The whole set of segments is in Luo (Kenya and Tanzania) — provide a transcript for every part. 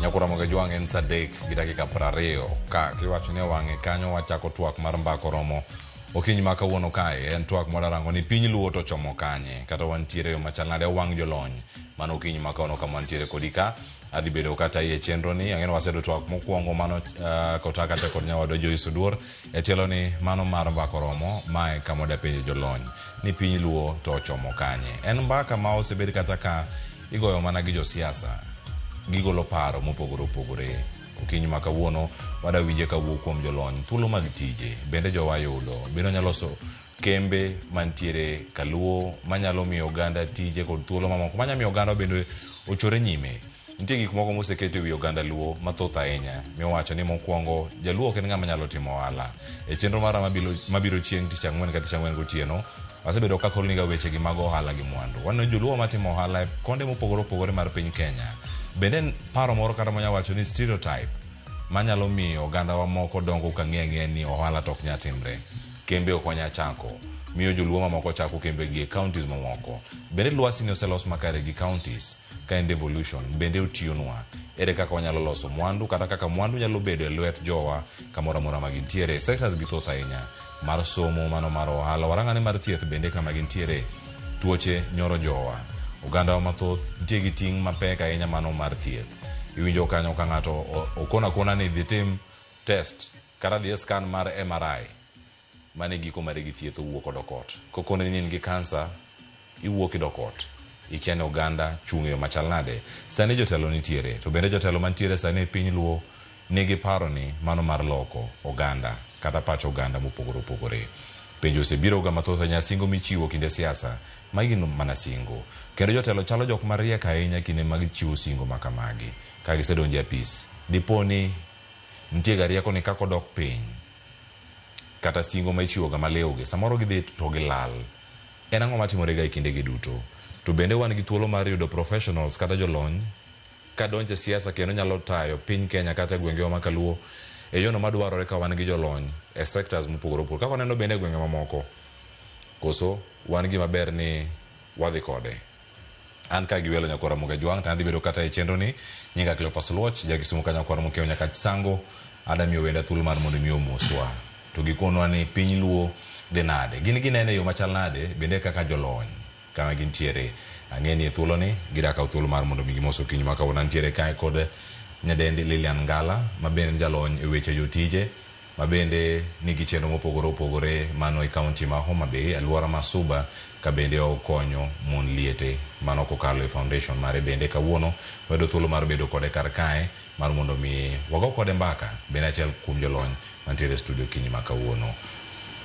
Nyakura Mogejwang' en saa 3:20 ka kiwacho ni wang'e kanyo wachako twak mar mbaka oromo okinyi ma kawuono kae en twak mwadarango ni piny luo to chomo kanye kata wantiere yo machal nade wang' jolony mano okinyi ma kawuono kama wantiere kodi ka adhi bedo kata iye chenro ni ang'e ni wasedo twak mokwongo mano kotaka te kod nyawadwa Joyce Oduor e tielo ni mano mar mbaka oromo mae kama wadapenjo jolony ni piny luo to ochomo kanye en mbaka ma osebed kata ka igoyo mana gi josiasa gigolo paro mopogore opogore okinyi ma kawuono wadawinje kawuok kuom jolony thuolo mag tije bende jowa yudo bende onyalo loso kembe mantiere kaluo manyalo miyo oganda tije kod thuolo mamoko manyalo miyo oganda bende ochore nyime nitie gik moko moseket e wi oganda luo mathoth ahinya miwacho ni mokwongo jaluo ok en ng'ama nyalo timo ohala e chenro mara mabiro chieng' tich ang'wen ka tich ang'wen gotieno wasebedo ka kolniga weche gi mag ohala gi mwandu waneno joluo matimo ohala e konde mopogore opogore mar piny Kenya bende en paro moro kata manya wacho ni stereotype manyalo miyo ogandawa moko dongo ka ng'eyo ang'eya ni ohala to ok nyal timre kembe ok wanyal chako miyo joluo mamoko chako kembe gi e counties mamoko bende lwasi ni oselos makare gi counties ka en devolution bende otiyonwa ere kaka wanyalo loso mwandu kata kaka mwandu nyalo bedo e lwet jowa kamoro amora ma gintiere sectors gi thoth ahinya mar somo mano mar ohala warang'ane mar thieth bende kama gintiere tuoche nyoro jowa ogandawa mathoth nitie gi ting' mapek ahinya mano mar thieth iwinjo kanyo ka ng'ato okona kona ni dhi tim test kata dhi e scan mar MRI mane giko mare gi thieth owuok odok ot kokone ni in gi kansa iwuok idok ot ikia ni oganda chung' e yo machal nade sani jotelo nitiere to bende jotelo mantiere sani e piny luo nigi paro ni mano mar loko oganda kata pach oganda mopogore opogore penjo osebiro ga mathoth ahinya singo michiwo kinde siasa magi gin mana singo kendo jotelo chalo jok mariek ahinya kinde mag chiwo singo makamagi ka gisedonjo e apis dipo ni nitie ga rieko ni kaka odok piny kata singo ma ichiwo ga maliw gi samoro gidhi to gilal en ang'o matimore ga e kinde gi duto to bende wan gi thuolo mar yudo professionals kata jolony kadonjo e siasa kendo nyalo tayo piny Kenya kata e gwengewa ma kaluo e yono madwarore ka wan gi jolony e sectors mopogore opogore kaka waneno bende e gwenge mamoko koso wan gima ber ni wadhi kode an ka gi welo nyakwara Ramogi Ajwang' to adhi bedo kata e chenro ni nyinga Cleophas Luoch ja Kisumu ka nyakwara Mokeo nyaka Sango ada miyo wenda thuolo mar mondo mi omoswa to gikonwa ni piny luo dhi nade gin ginene e yo machal nade bende kaka jolony kama gintiere ang'e ni e thuolo ni gida kawo thuolo mar mondo mi gimos okinyi ma kawuono antiere kae kod nyadendi Lilian Ngala ma bende en jalony e weche jotije ma bende nigi chenro mopogore opogore mano e kaunti ma Homa Bay alwora ma Suba ka bende okonyo mon liete mano kokalo e foundation mare bende kawuono wayudo thuolo mar bedo kode kar kae mar mondo mi wago kode mbaka bende achiel kuom jolony mantiere e studio okinyi ma kawuono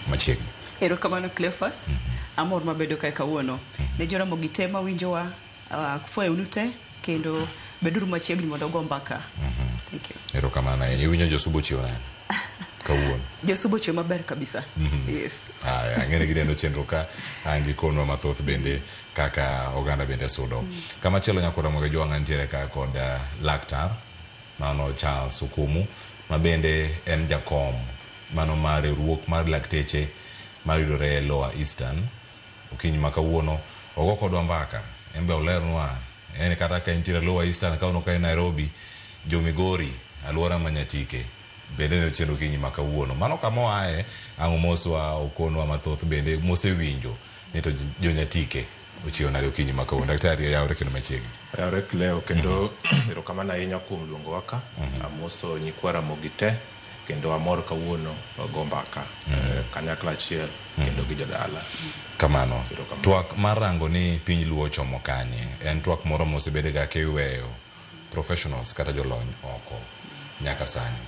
machiegni. Erokamano Cleophas. Amor mabedo kae kawuono. Ne joramogi te mawinjowa, fwayonu te kendo beduru machiegni mondo wago mbaka. Thank you. Erokamano ahinya. Iwinjo josubo chiewo nade kawuono? Josubo chiewo maber kabisa. Yes. Aya, ang'e ni gineno chenro ka ang' gikonwa mathoth bende kaka oganda bende sudo. Kamachielo nyakwara Ramogi Ajwang' nitiere ka kod laktar mano Charles Okumu ma bende en jakom mano mar riwruok mar lakteche mayudore e Lower Eastern. Okinyi ma kawuono ogo kodwa mbaka, en be olernwa en kata ka intiere Lower Eastern kawuono ka in Nairobi, jo Migori, alwora ma Nyatike bende ne chenro okinyi ma kawuono. Mano kama oaye, ang' omoswa okonwa mathoth bende mosewinjo ni to jo Nyatike ochiewo nade okinyi ma kawuono. Daktari oyawre kendo machiegni. Oyawre Cleo kendo erokamano ahinya kuom luongowa ka. Amoso nyikwa Ramogi te kendo amor kawuono go mbaka kanyakla achiel kendo gi jodala. Kamano. Erokamano. Twak mar rango ni piny luo ochomo kanye en twak moro mosebed ga kiweyo professionals kata jolony oko nyaka sani.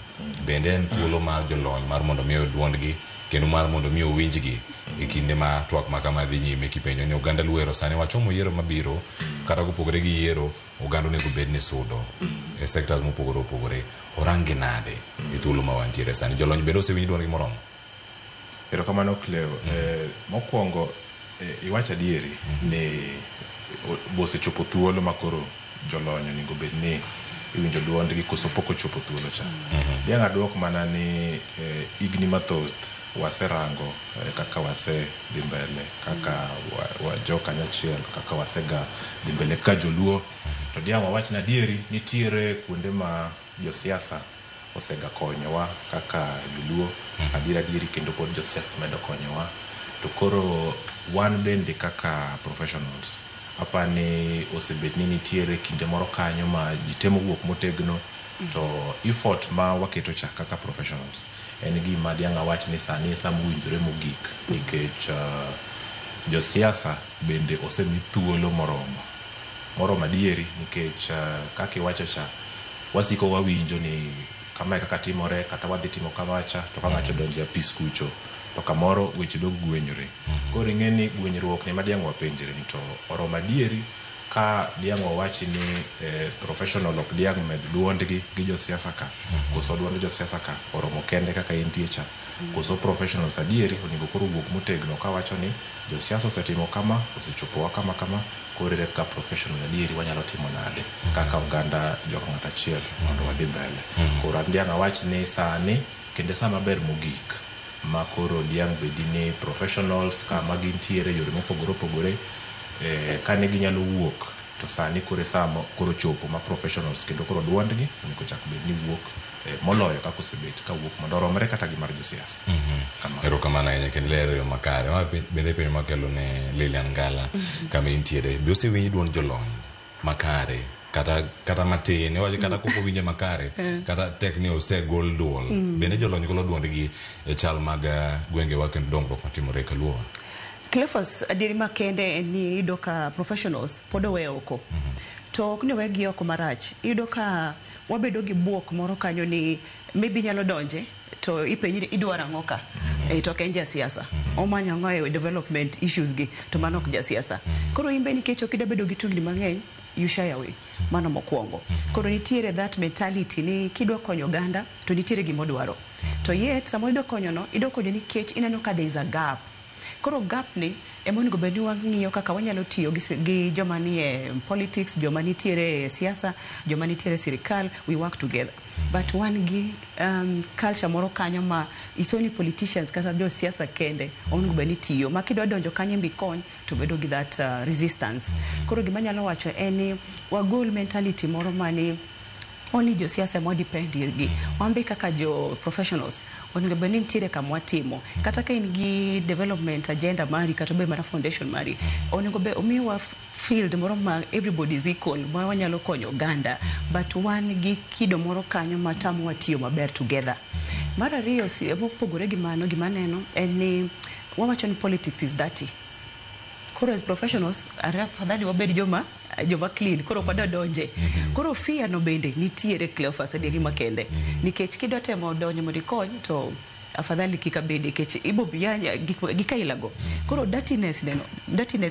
Bende en thuolo mar jolony mar mondo mi oyud duondgi kendo mar mondo mi owinjgi e kinde ma twak ma kama dhi nyime kipenjo ni oganda luo ero sani wachomo yiero mabiro kata kopogore gi yiero oganda onego bed ni sudo e sectors mopogore opogore orang gi nade e thuolo ma wantiere sani jolony bende osewinj duondgi moromo Erokamano Cleo. Mokwongo iwacho adieri ni bosechopo thuolo ma koro jolony onego bed ni iwinjo duondgi koso pok ochopo thuolo cha. Diang' aduok mana ni higni mathoth waserango kaka wase dhi mbele kaka wa jo kanyachiel kaka wasega dhi mbele kaka joluo To diang' wawach ni adieri nitiere kuonde ma josiasa osega konyowa kaka joluo adieri adieri kendo pod josiasa medo konyowa. To koro wan bende kaka professionals apani osebet ni nitiere kinde moro kanyo ma ji temo wuok motegno to effort ma waketo cha kaka professionals en gima diang' awach ni sani e sama owinjore mogik nikech josiasa bende osemi thuolo moromo moromo adieri nikech kaka iwacho cha wasiko wawinjo ni kamae kaka timore kata wadhi timo kamacha to ka ng'ato odonjo e apis kucho to kamoro weche dog gwenyore. Koro ing'e ni gwenyruok ni ma diang' wapenjre ni to oromo adieri ka diang' wawachi ni professional ok diang' med duondgi gi josiasa ka koso duond josiasa ka oromo kende kaka entie cha koso professionals adieri onego koro wuok motegno kawacho ni josiasa osetimo kama osechopowa kama kama koro ere kaka professional adieri wanyalo timo nade kaka oganda joka ng'ato achiel mondo wadhi mbele. Koro an diang' awach ni sani kendo e sama ber mogik ma koro diang' bedi ni professionals kama gintiere yore mopogore opogore kane ginyalo wuok to sani koro e sama koro chopo ma professionals kendo koro duondgi onego chak bed ni wuok moloyo kaka osebet ka wuok mondo oromre kata gi mar josiasa. Kamano. Erokamano ahinya kendo lero yo makare. Ma bende penjo makelo ne Lilian Ngala kama intiere. Be osewinj duond jolony makare kata matin iwacho kata kok owinje makare kata tek ni osegol duol bende jolony golo duondgi e chal mag gwengewa kendo dongruok matimore e kaluowa? Cleophas, adieri makende en ni iyudo ka professionals pod owe oko. To ok ni owegi oko marach. Iyudo ka wabedo gi buok moro kanyo ni maybe inyalo donje to ipenji ni idwaro ang'o ka. To ok en jasiasa. Omanyo ang'o e development issues gi to mano ok jasiasa. Koro in be nikech ok idwa bedo gi tungni mang'eny, you shy away. Mano mokwongo. Koro nitiere that mentality ni kidwa konyo oganda to nitiere gima odwaro. To yet sama idwa konyo no, idwa konyo nikech ineno ka there is a gap. Koro gap ni ema onego bed ni wang'iyo kaka wanyalo tiyo gi joma nie politics, joma nitiere e siasa, joma nitiere e sirikal, we work together. But wan gi culture moro kanyo ma it's only politicians kata josiasa kende onego bed ni tiyo. Ma kidwa donjo kanyo mikony to bedo gi that resistance. Koro gima anyalo wacho en ni wagol mentality moro mani only josiasa ema depend irgi. Wan be kaka jo professionals onego bed ni nitiere kama watimo. Kata ka in gi development agenda mari kata obed mana foundation mari, onego bed omiwa field moro ma everybody is equal ma wanyalo konyo oganda. But wan gi kido moro kanyo ma tamowa tiyo maber together. Mar ariyo mopogore gi mano gima aneno en ni wawacho ni politics is dirty. Koro as professionals, afadhali wabed joma clean, koro ok wadwa donje. Koro fear no bende nitiere Cleophas adieri makende. Nikech kidwa temo donjo mondo ikony to afadhali kik abedi nikech ibo yanya gik aila go. Koro dirtiness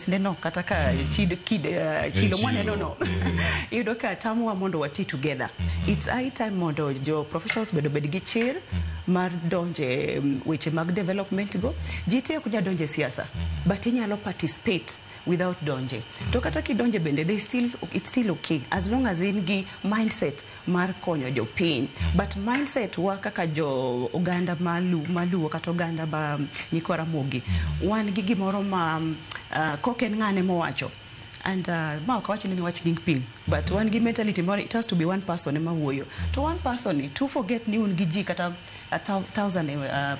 neno kata ka chilo mwaneno no. Iyudo ka tamowa mondo wati together. It's high time mondo jo professionals bende obed gi chir mar donje weche mag development go. Ji te ok nyal donje siasa, but inyalo participate without donje. To kata kidonje bende it's still okay as long as in gi mindset mar konyo jopiny. But mindset wa kaka jo oganda maluo kata oganda ma nyikwa Ramogi, wan gi gimoro ma kok en ng'ane mowacho. And ma ok awach ni wach kingpin, but wan gi mentality moro it has to be one person ema wuoyo. To one person ni to forget ni un gi ji kata a thousand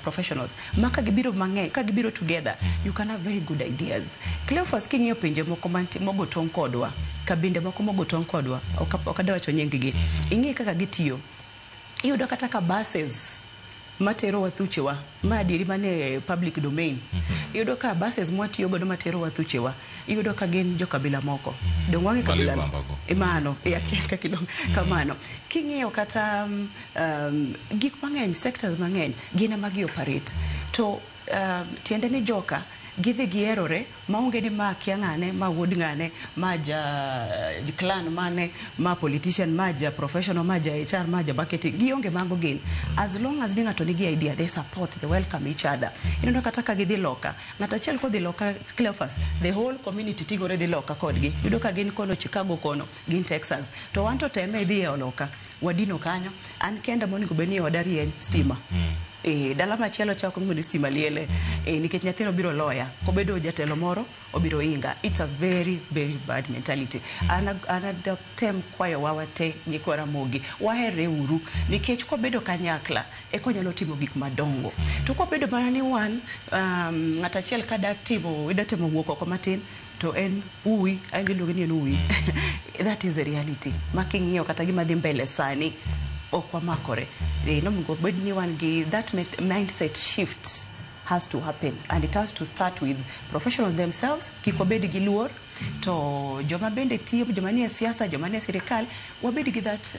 professionals ma ka gibiro mang'eny, ka gibiro together, you can have very good ideas. Cleophas, king'iyo pinje moko mogo tong' kodwa, kabinde moko mogo tong' kodwa, ok adwa wacho nying gi, ing'e kaka gitiyo. Iyudo kata ka buses matero wathuchewa, ma adieri mane public domain. Iyudo ka buses mwatiyo godo matero wathuchewa, iyudo ka gin jokabila moko. Dong wang'e kabila no? Malibamba go. Mano, e akia kaka iluongo. Kamano. King'iyo kata gik mang'eny, sectors mang'eny, gin ema gi operate. To tiende ni joka gidhi giherore maonge ni ma kia ng'ane, ma wuod ng'ane, ma ja clan mane, ma politician, ma ja professional, ma ja HR, ma ja marketing. Gionge mago gin. As long as ni ng'ato nigi idea, they support, they welcome each other. Ineno kata ka gidhi loka, ng'ato achiel kodhi loka Cleophas, the whole community ting'ore dhi loka kodgi. Iyudo ka gin kono Chicago kono, gin Texas. To wan to teme idhi e loka, wadino kanyo. An kenda monego bed ni oda rieny stima. Dala machielo cha ok mondo stima liele. Nikech nyathino biro loya. Kobedo jatelo moro, obiro inga. It's a very, very bad mentality. An tem kwayo wa wate nyikwa Ramogi, waherre uru, nikech kwabedo kanyakla, eka wanyalo timo gik madongo. To kwabedo mana ni wan, ng'at achiel ka da timo, ida temo wuok oko matin, to en uwi, an iluonge ni en uwi. That is the reality. Ma king'iyo kata gima dhi mbele sani, ok wamakore. Nonego bed ni wan gi that mindset shift has to happen, and it has to start with professionals themselves. Kik wabed gi luor, to joma bende tiyo, joma nie siasa, joma nie sirikal, wabed gi that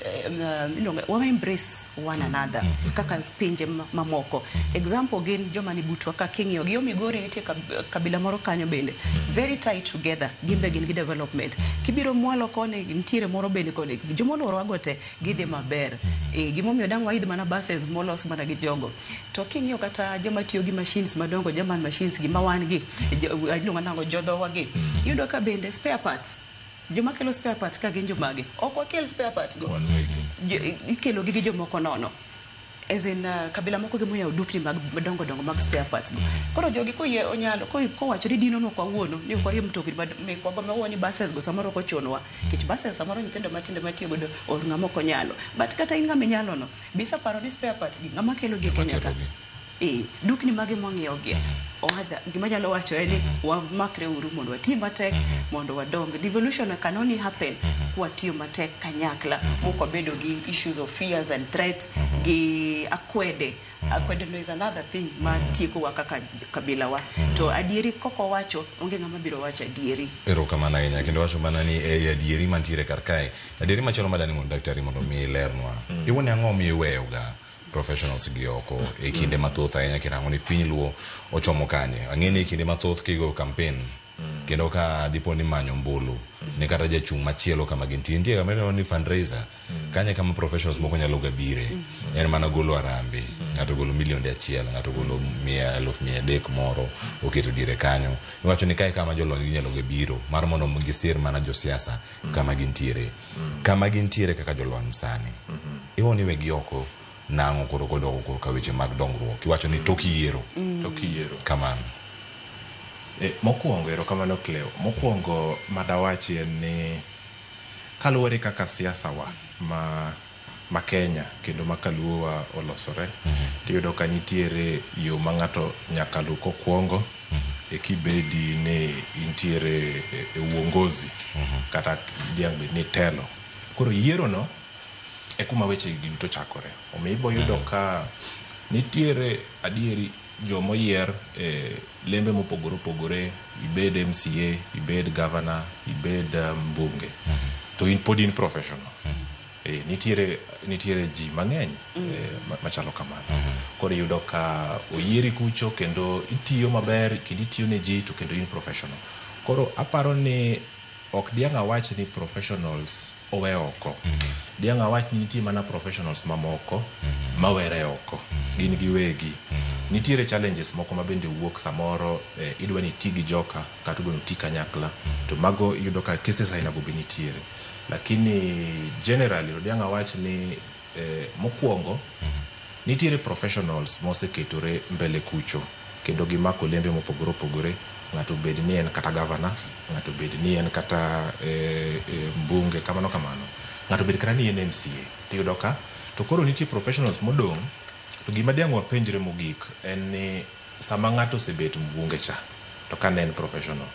wa embrace one another kaka pinje mamoko. Example gin joma ni butwa ka king'iyo gi yo Migori, nitie kabila moro kanyo bende very tight together, gin be gin gi development. Kibiro mwalo koni, nitiere moro bende koni, joma oluorowa te gidhi maber. Gimomiyo dang' waidh mana buses molos mana gi jogo. To king'iyo kata joma tiyo gi machines madongo, German machines gi ma wan gi iluongo nang'o, jodhowa gi, iyudo ka bende spare parts, joma kelo spare parts ka gin jomage? Ok wakel spare parts go. Wan wegi. Ikelo gi gi jomoko nono, as in kabila moko gi moyawo dukni mag madongo dongo mag spare parts go. Koro jogi koyie onyalo kowacho ni dino no kawuono ni ok wariemb mtokni mekwa go mawuo ni buses go samoro ok ochunowa, nikech buses samoro nyithindo matindo matiyo godo or ng'ama ok onyalo. But kata in ng'ama inyalo no bisaparo ni spare parts gi ng'ama kelo gi e Ng'ama Kenya ka. kelo gi. Dukni mage mwang'iewo gi. Ohada gima anyalo wacho en ni wamakre uru mondo wati matek mondo wadong. Devolution can only happen kwatiyo matek kanyakla, mok wabedo gi issues of fears and threats gi akwede. Akwede no is another thing ma tiekowa kaka kabila wa. To adieri koko wacho, onge ng'ama biro wacho adieri. Erokamano ahinya. Kendo wacho mana ni ei adieri mantiere kar kae, adieri machielo madani mondo daktari mondo mi ilernwa, iwuon ang'o miyo iweyoga professionals gi oko e kinde mathoth ahinya kirango ni piny Luo ochomo kanye? Ang'e ni e kinde mathoth kigoyo campaign kendo ka dipo ni manyo ombulu ni kata jachung' machielo kama gintie, nitie kama iluongo ni fundraiser kanye, kama professionals moko nyalo ga bire, en mana golo arambe, ng'ato golo milionde achiel, ng'ato golo mia eluf mia adek moro oketo diere kanyo. Iwacho ni kae kama jolony gi nyalo ga biro mar mondo gisir mana josiasa kama gintiere, kama gintiere kaka jolony sani. Iwuo ni wegi oko nang'o koro kodoko korka weche mag dongruok? Iwacho ni tok yiero. Tok yiero. Kamano. Mokwongo, erokamano Cleo. Mokwongo madawachi en ni kaluwore kaka siasa wa ma Kenya kendo ma kaluo wa olosore, tiyudo ka nitiere yo ma ng'ato nyaka luw kokwongo e kibedi ni intiere e uongozi kata diang' bed ni telo. Koro yiero no e kuma weche gi duto chakore. Omiyo ibo yudo ka nitiere adieri jomoyier e lembe mopogore opogore, ibed MCA, ibed governor, ibed mbunge, to in pod in professional. Nitiere ji mang'eny machalo kamano. Koro iyudo ka oyieri kucho kendo itiyo maber kendo itiyo ne ji to kendo in professional. Koro aparo ni ok diang' awach ni professionals owe oko. Diang' awach ni nitie mana professionals mamoko mawere oko. Gin giwegi. Nitiere challenges moko ma bende wuok samoro, idwa ni iti gi joka kata idwa ni uti kanyakla, to mago iyudo ka cases aina go be nitiere. Lakini generally to diang' awach ni mokwongo nitiere professionals moseketore mbele kucho kendo gimako lembe mopogore opogore. Ng'ato bed ni en kata governor, ng'ato bed ni en kata mbunge, kamano kamano, ng'ato bed kata ni en MCA, tiyudo ka to koro nitie professionals modong'. To gima diang' wapenjre mogik en ni sama ng'ato osebet mbunge cha, to ka ne en professional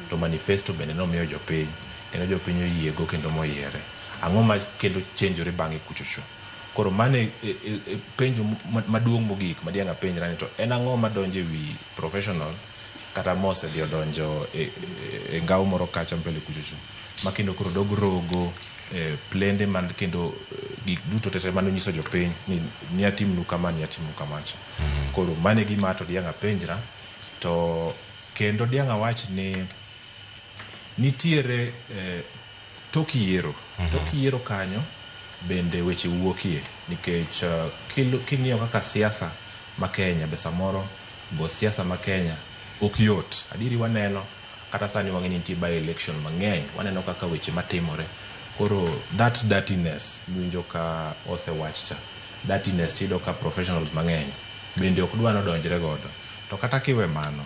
to manifesto bende nomiyo jopiny kendo jopiny oyiego kendo moyiere, ang'o ma kendo chenjore bang'e kuchocho? Koro mano e penjo maduong' mogik ma diang' apenjra ni to en ang'o madonjo e wi professional kata mosedhi odonjo e ngao moro kacha mbele kuchocho ma kendo koro dog rogo plende man kendo gik duto tete mane onyiso jopiny ni atimnu kama, ni atimnu kamacha. Koro mano e gima to diang' apenjra. To kendo diang' awach ni nitiere tok yiero, tok yiero kanyo bende weche wuokie nikech king'iyo kaka siasa ma Kenya be samoro go siasa ma Kenya ok yot. Adieri waneno kata sani wang'e ni nitie by election mang'eny, waneno kaka weche matimore. Koro that dirtiness miwinjo ka osewach cha, dirtiness, tiyudo ka professionals mang'eny Bende ok dwa nodonjre godo. To kata kiwe mano,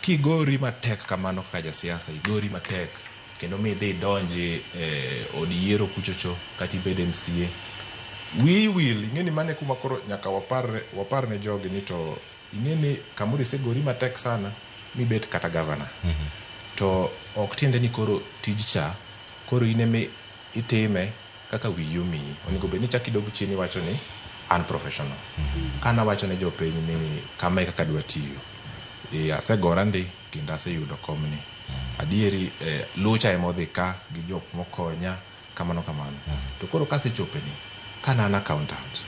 kigori matek kamano kaka jasiasa, igori matek kendo midhi idonji e od yiero kuchocho kata ibed MCA, wiyi wil. Ing'e ni mano e kuma koro nyaka wapar ne jogi ni to ing'e ni kamoro isegori matek sana mibet kata gavana, to ok tiende ni koro tij cha koro in ema itime kaka wiyi omiyi. Onego bed ni chak idog chien iwacho ni an professional. Kanawacho ne jopiny ni kama e kaka adwa tiyo, asegora ndi kendo aseyudo komni. Adieri lucha ema odhi ka gi jok mokonya kamano kamano. To koro kasechope ni, kana an accountant,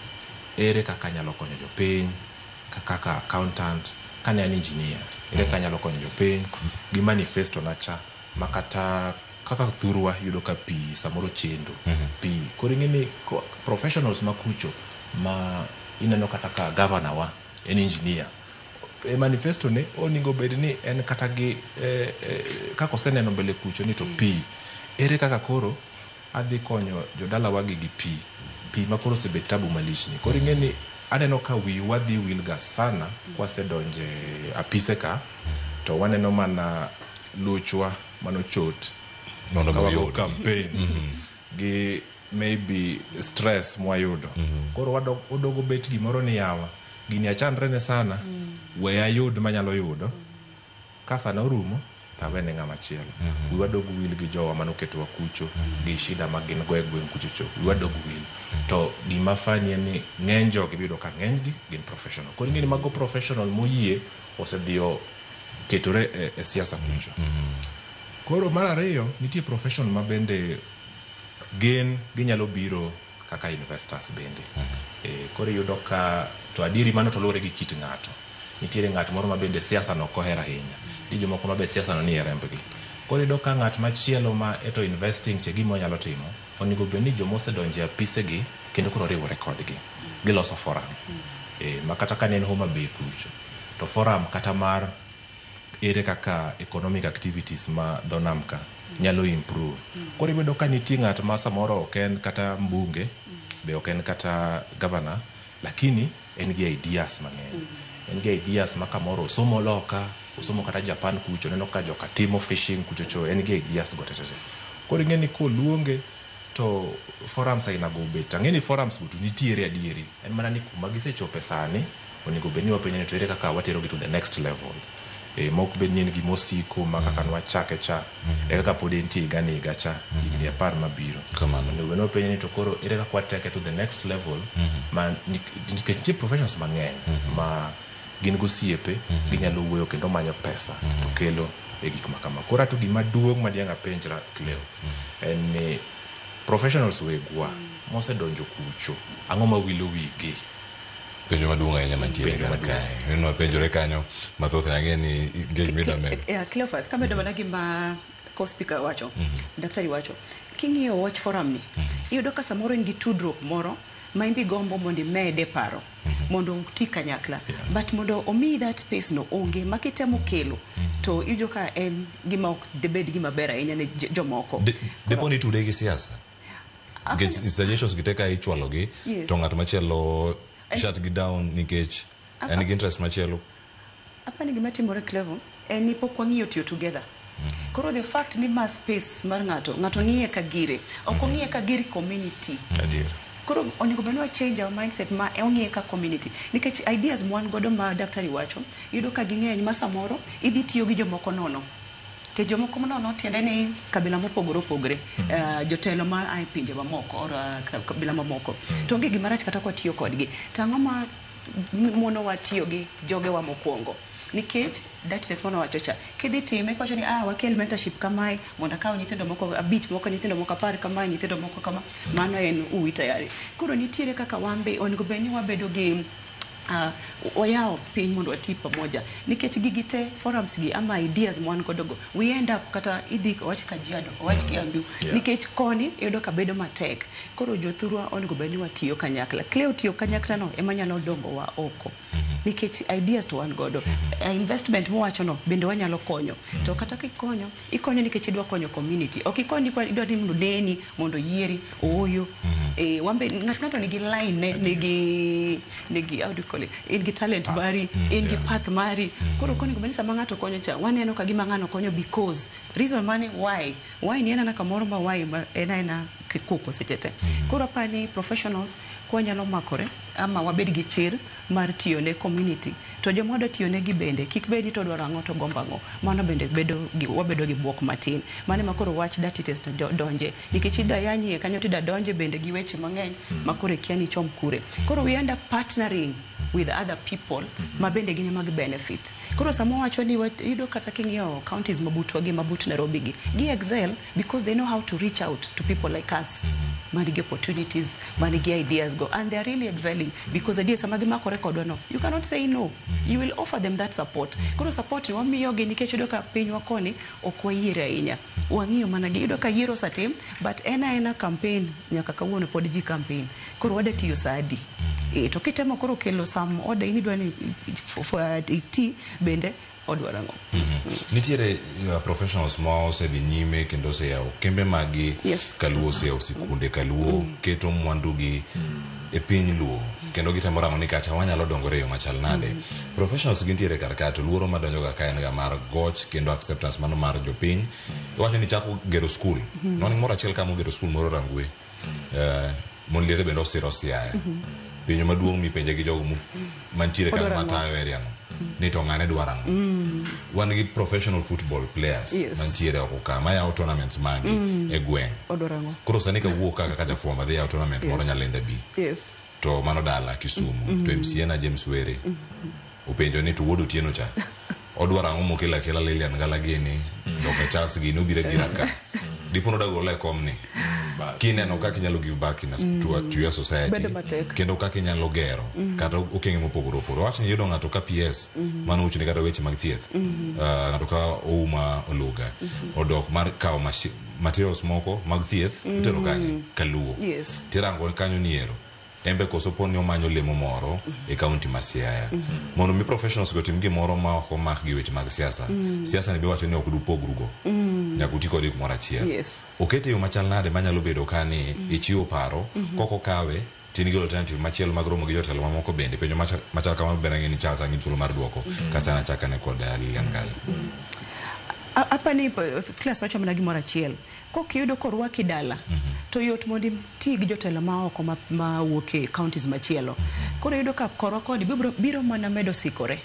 ere kaka anyalo konyo jopiny kaka accountant? Kane an engineer, ere kaka anyalo konyo jopiny gi manifesto na cha makata kaka thurwa yudo ka pi samoro chendo pi. Koro ing'e ni professionals makucho ma ineno kata ka governor wa en engineer, e manifesto ne onego bed ni en kata gi kaka oseneno mbele kucho ni to pi ere kaka koro adhi konyo jodalawa gi pi, pi ma koro osebet tabu malich ni. Koro ing'e ni aneno ka wiwa dhi wil ga sana kwasedonje apise ka, to waneno mana luchwa manochot mondo ka wago oyud campaign gi maybe stress mwayudo. Koro wadogo bet gimoro ni yawa gini achandre ne sana, we ayud manyalo yudo ka sana orumo tawene ng'ama chielo. Wiwa dog wil gi jowa manoketowa kucho gi shida ma gin go e gweng' kucho cho, wiwa dog wil. To gima funny en ni ng'eny jogi biyudo ka ng'enygi gin professional. Koro ing'e ni mago professional moyie osedhiyo ketore e siasa kucho. Koro mar ariyo, nitie profession ma bende gin ginyalo biro kaka investors bende. Koro iyudo ka to adieri mano to luwore gi kit ng'ato. Nitiere ng'at moro ma bende siasa no ok ohero ahinya, nitie jomoko ma be siasa no nie rembgi. Koro iyudo ka ng'at machielo ma eto investing che gima onyalo timo, onego bed ni joma osedonjo e apise gi kendo koro riwore kodgi giloso forum, ma kata ka ne en Homa Bay kucho to forum kata mar ere kaka economic activities ma dho nam ka nyalo improve. Koro iyudo ka nitie ng'at ma samoro ok en kata mbunge, be ok en kata governor, lakini en gi ideas mang'eny. En gi ideas ma kamoro osomo loka, osomo kata Japan kucho, neno ka joka timo fishing kucho cho, en gi ideas go tetete. Koro ing'e ni koluonge to forums aina go bet. Ang'e ni forums go to nitiere adieri, en mana ni kuma gisechope sani onego bed ni wapenjo ni to ere kaka waterogi to the next level, mok bed ni en gimosiko ma kaka nwachake cha e kaka pod entie higa ni higa cha higni 10 mabiro. Kamano. Onego bed ni wapenjo ni to koro ere kaka wateke to the next level ma nikech nitie professions mang'eny ma gin gosiepe, ginyalo wuoyo kendo manyo pesa to kelo e gik ma kama. Koro ato gima duong' ma diang' apenjra Cleo en ni professionals wegwa mosedonjo kucho, ang'o ma wilo wigi? Penjo maduong' ahinya mantiere Penjo kar maduong'. kae. Ineno wapenjore kanyo mathoth, ang'e ni nitie gima medo. Yeah, Cleophas, kamedo mana gima co-speaker wacho, daktari wacho, king'iyo wach forum ni, iyudo ka samoro in gi tudruok moro ma imbi gombo mondo imede paro mondo uti kanyakla, but mondo omiyi that space no onge, ma kitemo kelo to iyudo ka en gima ok debed gima ber ahinya ne jomoko. Depo ni tude gi siasa, nikech suggestions gi te ka ichwalogi to ng'at machielo shut gi down nikech en gi interest machielo. Apani gima timore, Clevo, en ni pok wang'iyo tiyo together. Koro the fact ni ma space mar ng'ato, ng'ato ng'iye ka gire, ok ong'iye ka gir community. Adier. Koro onego bed ni wa change our mindset ma ong'iye ka community, nikech ideas mwan godo ma daktari wacho, iyudo ka ging'eny ma samoro idhi tiyo gi jomoko nono. Nikech jomoko nono tiende ni kabila mopogore opogore, jotelo ma ae pinje mamoko or kabila mamoko. To onge gima rach kata kwatiyo kodgi. To ang'o ma monowa tiyo gi jogewa mokwongo? Nikech dirtiness mane wacho cha, kidhi time kiwacho ni wakel mentorship kamae mondo akaw nyithindo moko 5 moko, nyithindo moko 10 kamae, nyithindo moko kama, mano en uwi tayari. Koro nitiere kaka wan be onego bed ni wabedo gi wayawo piny mondo wati pamoja, nikech gigi te, forums gi ama ideas mwan godo go, we end up kata idhi owach Kajiado, owach Kiambu, nikech koni iyudo ka bedo matek. Koro jothurwa onego bed ni watiyo kanyakla. Cleo, tiyo kanyakla no ema nyalo dongo wa oko, nikech ideas to wan godo, investment mowacho no bende wanyalo konyo. To kata kikonyo, ikonyo nikech idwa konyo community, ok ikony ni idwa ni mondo neni mondo yieri ooyo. Wambe ng'ato nigi line ne, nigi how do you call it, in gi talent mari, in gi path mari. Koro konego bed ni sama ng'ato konyo cha, waneno ka gima ng'ano konyo because reason mane why ni en ana kamoro ma why ma en aena koko seche te. Koro apani professionals kwanyalo makore ama wabed gi chir mar tiyo ne community, to joma wadwa tiyo negi bende kik bed ni to dwaro ang'o to gombo ang'o. Mano bende bedo gi, wabedo gi buok matin. Mano ema koro wach dirty test donje, nikech ida yanyie kanyo tida donje bende gi weche mang'eny ma koro ikia ni ichom kure. Koro we end up partnering with other people ma bende gin ema gi benefit. Koro sama wawacho ni iyudo kata king'iyo counties mabutwa gi mabut Nairobi gi excel because they know how to reach out to people like us manigi opportunities, manigi ideas go, and they are really excelling because adier sama gimakore kodwa no, you cannot say no, you will offer them that support. Koro support ni wamiyogi nikech iyudo ka pinywa koni ok wayiere ahinya, wang'iyo mana gi iyudo ka yiero osetim, but en aena campaign nyaka kawuono pod ji campaign. Koro wada tiyo saa adi? To kitemo koro kelo some order in idwa ni iti bende odwaro ang'o? Nitiere professionals ma osedhi nyime kendo oseyawo kembe maggi kaluo, oseyawo sikunde kaluo, keto mwandugi e piny luo kendo gitemo rango ni kacha wanyalo dongore e yo machal nade. Professionals gintiere kar ka, to luoro madonjo ga ka en ga mar goch kendo acceptance mano mar jopiny. Iwacho ni chako gero skul, noni moro achiel kama ogero skul moro Rangwe, mon liete bende osiro Siaya. Penjo maduong' mipenje gi jogo mantiere kanyo Odwaro ang'o? Matayo area no ni to ng'ane dwaro ang'o? Wan gi professional football players mantiere oko ka mayawo tournaments magi e gweng'. Odwaro ang'o? Koro sani kawuok kaka jafwambo adhi yawo tournament moro Nyalenda B, to mano dala Kisumu, to MCA na James Were openjo ni to wuod Otieno cha odwaro ang'o mokelo akela Lilian Ngala gini, Dr. Charles gini obiro abira ka dipo nodagola e kom ni Bas. Kineno kaka inyalo give back to your society Bedo matek. Kendo kaka inyalo gero kata okenge mopogore opogore. Wach ni iyudo ng'ato ka PS mano ochune kata weche mag thieth, ng'ato ka Ouma Oluga odok mar kawo materials moko mag thieth itero kanye kaluo. Tirango kanyo ni ero embe koso po ni omanyo lemo moro e kaunti ma Siaya mondo mi professionals go tim gimoro ma ok omak gi weche mag siasa. Siasa ni be wacho ni ok dupogrugo, nyaka uti kode kumoro achiel. Okete yo machal nade manyalo bedo ka ni ichiwo paro kok okawe tin gi alternative machielo mag romo gi jotelo mamoko bende? Penjo machal kamano bende ang'e ni Charles ang'i thuolo mar duoko kasa nachakane kod Lilian Ngala. Apani class wacho mana gimoro achiel. Kokiyudo korwaki dala, to yot mondo iti gi jotelo ma oko ma wuok e counties machielo. Koro iyudo ka korwa koni biro mana medo sikore.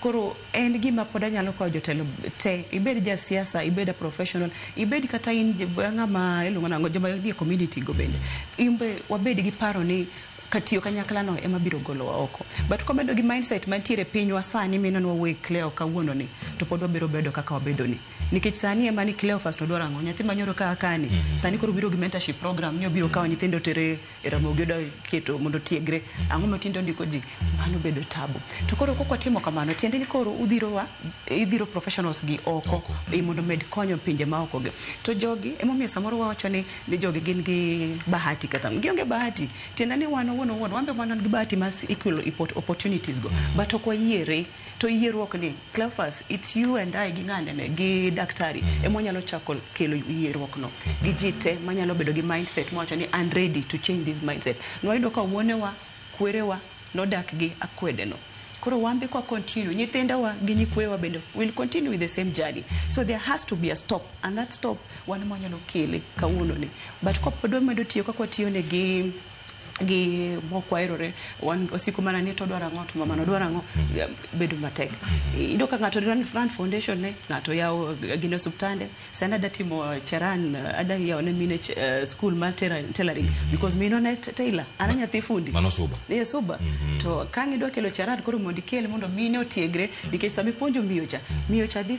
Koro en gima pod anyalo kwayo jotelo te, ibed jasiasa, ibed a professional, ibed kata in ng'ama iluongo nang'o, joma nie community go bende. Imbe wabed gi paro ni katiyo kanyakla no ema biro golowa oko. But kwabedo gi mindset mantiere e pinywa sani mineno wawuoye Cleo kawuono ni, to pod wabiro bedo kaka wabedo ni. Nikech sani ema ni Cleophas to dwaro ang'o? Nyathi manyoro ka kani, sani koro biro gi mentorship program ni obiro kawo nyithindo tere e Ramogi oda keto mondo otiegre. Ang'o ma tinde ondiko ji? Mano bedo tabu. To koro kok watimo kamano, tiende ni koro udhirowa, idhiro professionals gi oko, Oko. Mondo med konyo pinje maoko gi. To jogi, emomiyo samoro wawacho ni jogi gin gi bahati kata gionge bahati. Tiende ni wan owuon owuon, wan be wan gi bahati mas equal opportunities go. But ok wayiere. To yierruok ni, Cleophas, it's you and I gi ng'ane ne, gi daktari, ema wanyalo chako kelo yierruok no. Gi ji te manyalo bedo gi mindset mawacho ni I'm ready to change this mindset. Nwayudo ka wuonewa, kwerewa nodak gi akwede no. Koro wan be kwa continue, nyithindowa gi nyikwewa bende will continue with the same journey. So there has to be a stop, and that stop wan ema wanyalo kele kawuono ni. But kapod wamedo tiyo kaka watiyo ne gi mok waherore, wan osiko mana ni to dwaro ang'o, to mamano dwaro ang'o, bedo matek. Iyudo ka ng'ato run foundation ne, ng'ato yawo gine osuptande, sani ada timo charan, ada yawo ne mine school mar tailoring, because minwa ne tailor, an a nyathi fundi. Mano Suba. Ee, Suba. To ka ang' idwa kelo charan koro mondo ikel mondo mine otiegre, nikech sama ipuonjo miyo cha, miyo cha dhi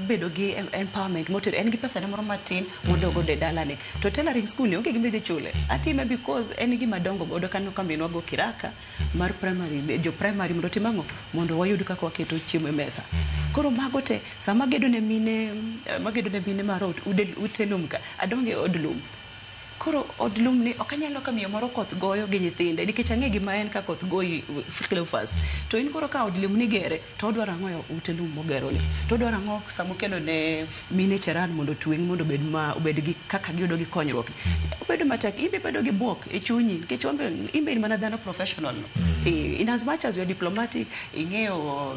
bedo gi empowerment motero, en gi pesa ne moro matin mondo godo e dalane. To tailoring school ni onge gima idhi chule. Atime because en gima dongo godo kaneno ka minwa go kiraka mar primary, jo primary mondo otim ang'o? Mondo wayud kaka waketo chiemo e mesa. Koro mago te, sama agedo ne mine, magedo ne mine mar ot, ute lum ka, adonge od lum. Koro od lum ni ok anyal ka miyo moro koth goyo gi nyithinde nikech ang'e gima en ka koth goyi, Cleophas. To in koro ka od lum ni gere to odwaro ang'o e ute lum mogero ni? To odwaro ang'o samokelo ne mine cheran mondo otweng' mondo obed ma obed gi kaka giyudo gi konyruok. Obedo matek, in be ibedo gi buok e chunyi nikech wan be in be in mana dhano professional no. In as much as you are diplomatic, ing'eyo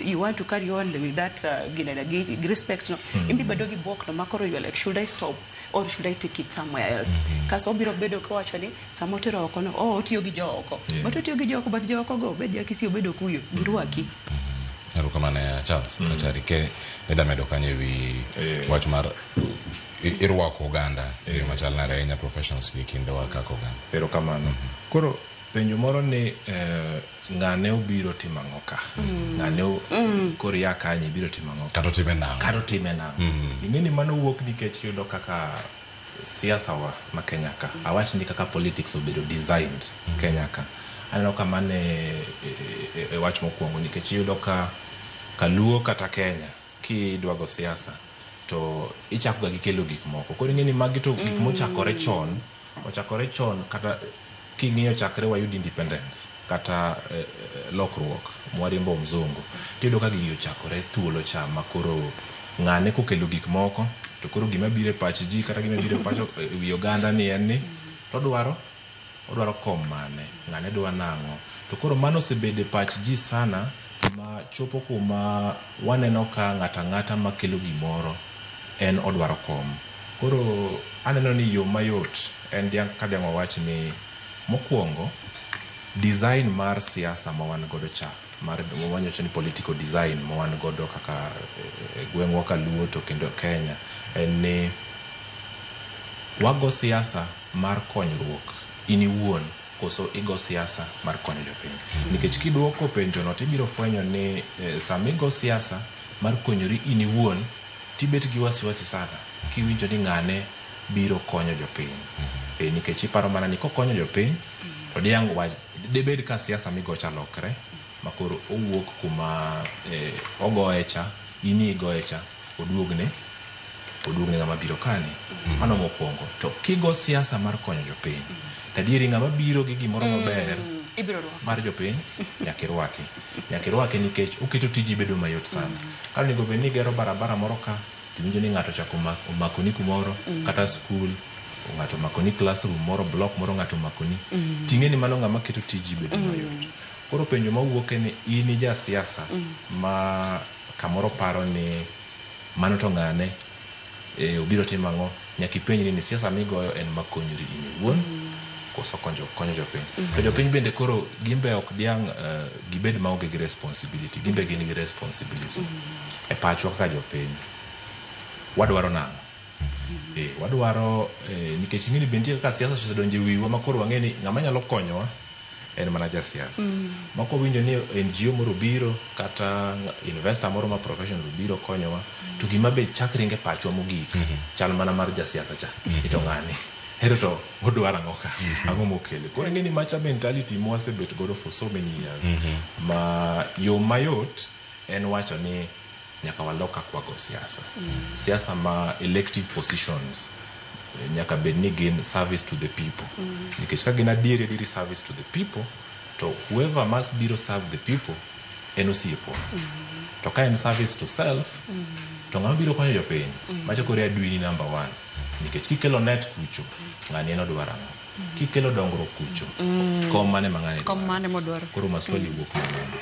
you want to carry on with that ginene gi respect no. In be ibedo gi buok no makoro you are like, should I stop or should I take it somewhere else? Kaso obiro bedo kowacho ni sama otero oko no, oh, otiyo gi jo oko. But otiyo gi jo oko, but jo oko go obed ja Kisii obed Okuyu, girwaki. Erokamano Charles. Daktari ke nida medo kanyo ewi wach mar irwako oganda e yo machal nade ahinya professionals gi kindewa kaka oganda. Erokamano. Koro penjo moro ni ng'ane obiro timo ang'o ka? Ng'ane koro ia kanye ibiro timo ang'o ka? Kata otime nang'o? Kata otime nang'o? Ing'e ni mano wuok nikech yudo kaka siasa wa ma Kenya ka. Awach ni kaka politics obedo designed Kenya ka. Aneno ka mano e wach mokwongo nikech iyudo ka Kaluo kata Kenya kidwa go siasa to ichako ga gi kelo gik moko. Koro ing'e ni magi to gik mochakore chon, ochakore chon kata king'iyo chakre wayud independence kata lokruok mwariembo mzungu, tiyudo ka gigi ochakore thuolo cha ma koro ng'ane kokelo gik moko to koro gima biro e pach ji kata gima biro e pach wi oganda ni en ni to odwaro kom mane, ng'ane dwa nang'o. To koro mano osebedo e pach ji sana ma chopo kuma waneno ka ng'ato ang'ata makelo gimoro en odwaro kom. Koro aneno ni yo mayot en ka diang' wawach ni mokwongo design mar siasa ma wan godo cha mar wawacho ni political design ma wan godo kaka gweng'wa kaluo to kendo Kenya en ni wago siasa mar konyruok in iwuon koso igo siasa mar konyo jopiny. Nikech kiduoko penjo no tibiro fwenyo ni sama igo siasa mar konyori in iwuon tibet gi wasiwasi sana kiwinjo ni ng'ane biro konyo jopiny. Nikech iparo mana ni kokonyo jopiny to diang' wach dibed ka siasa migocha lokre makoro owuok kuma ogoye cha in igoye cha oduogne ng'ama biro kani. Mano mokwongo. To kigo siasa mar konyo jopiny to adieri ng'ama biro gi gimoro maber mar jopiny nyaka irwaki. Nyaka irwaki nikech oketo tiji bedo mayot sana. Ka onego bed ni igero barabara moro ka tiwinjo ni ng'ato ochako omakoni kumoro kata skul ng'ato omakoni classroom moro block moro ng'ato omakoni ting'e ni mano ng'ama keto tiji bedo mayot. Koro penjo mawuok en ni in ja siasa ma kamoro paro ni mano to ng'ane obiro timo ang'o, nyaka ipenjri ni siasa migoyo en makonyori in iwuon koso konyo jopiny. To jopiny bende koro gimbe ok diang' gibed maonge gi responsibility, gimbe gin gi responsibility. E pachwa kaka jopiny wadwaro nang'o? Wadwaro nikech ing'e ni be nitie kaka siasa osedonjo e wiwa ma koro wang'e ni ng'ama nyalo konyowa en mana jasiasa. Moko winjo ni NGO moro obiro kata investor moro ma professional obiro konyowa to gima be chak ringe pachwa mogik chal mana mar jasiasa cha ito ng'ani ero to odwaro ang'o ka ang'o mokele. Koro ing'e ni macha mentality mwasebet godo for so many years ma yo mayot en wacho ni nyaka walok kaka wago siasa. Siasa ma elective positions nyaka bed ni gin service to the people. Nikech ka gin adieri adieri service to the people to whoever must biro serve the people en osiepwa. To ka en service to self to ng'ama biro konyo jopiny macha koro e adwini number 1. Nikech kikelo net kucho ng'ani en odwaro ang'o? Kikelo dongruok kucho kom mane ma ng'ani Kom mane modwaro. Koro maswali wuok mang'eny.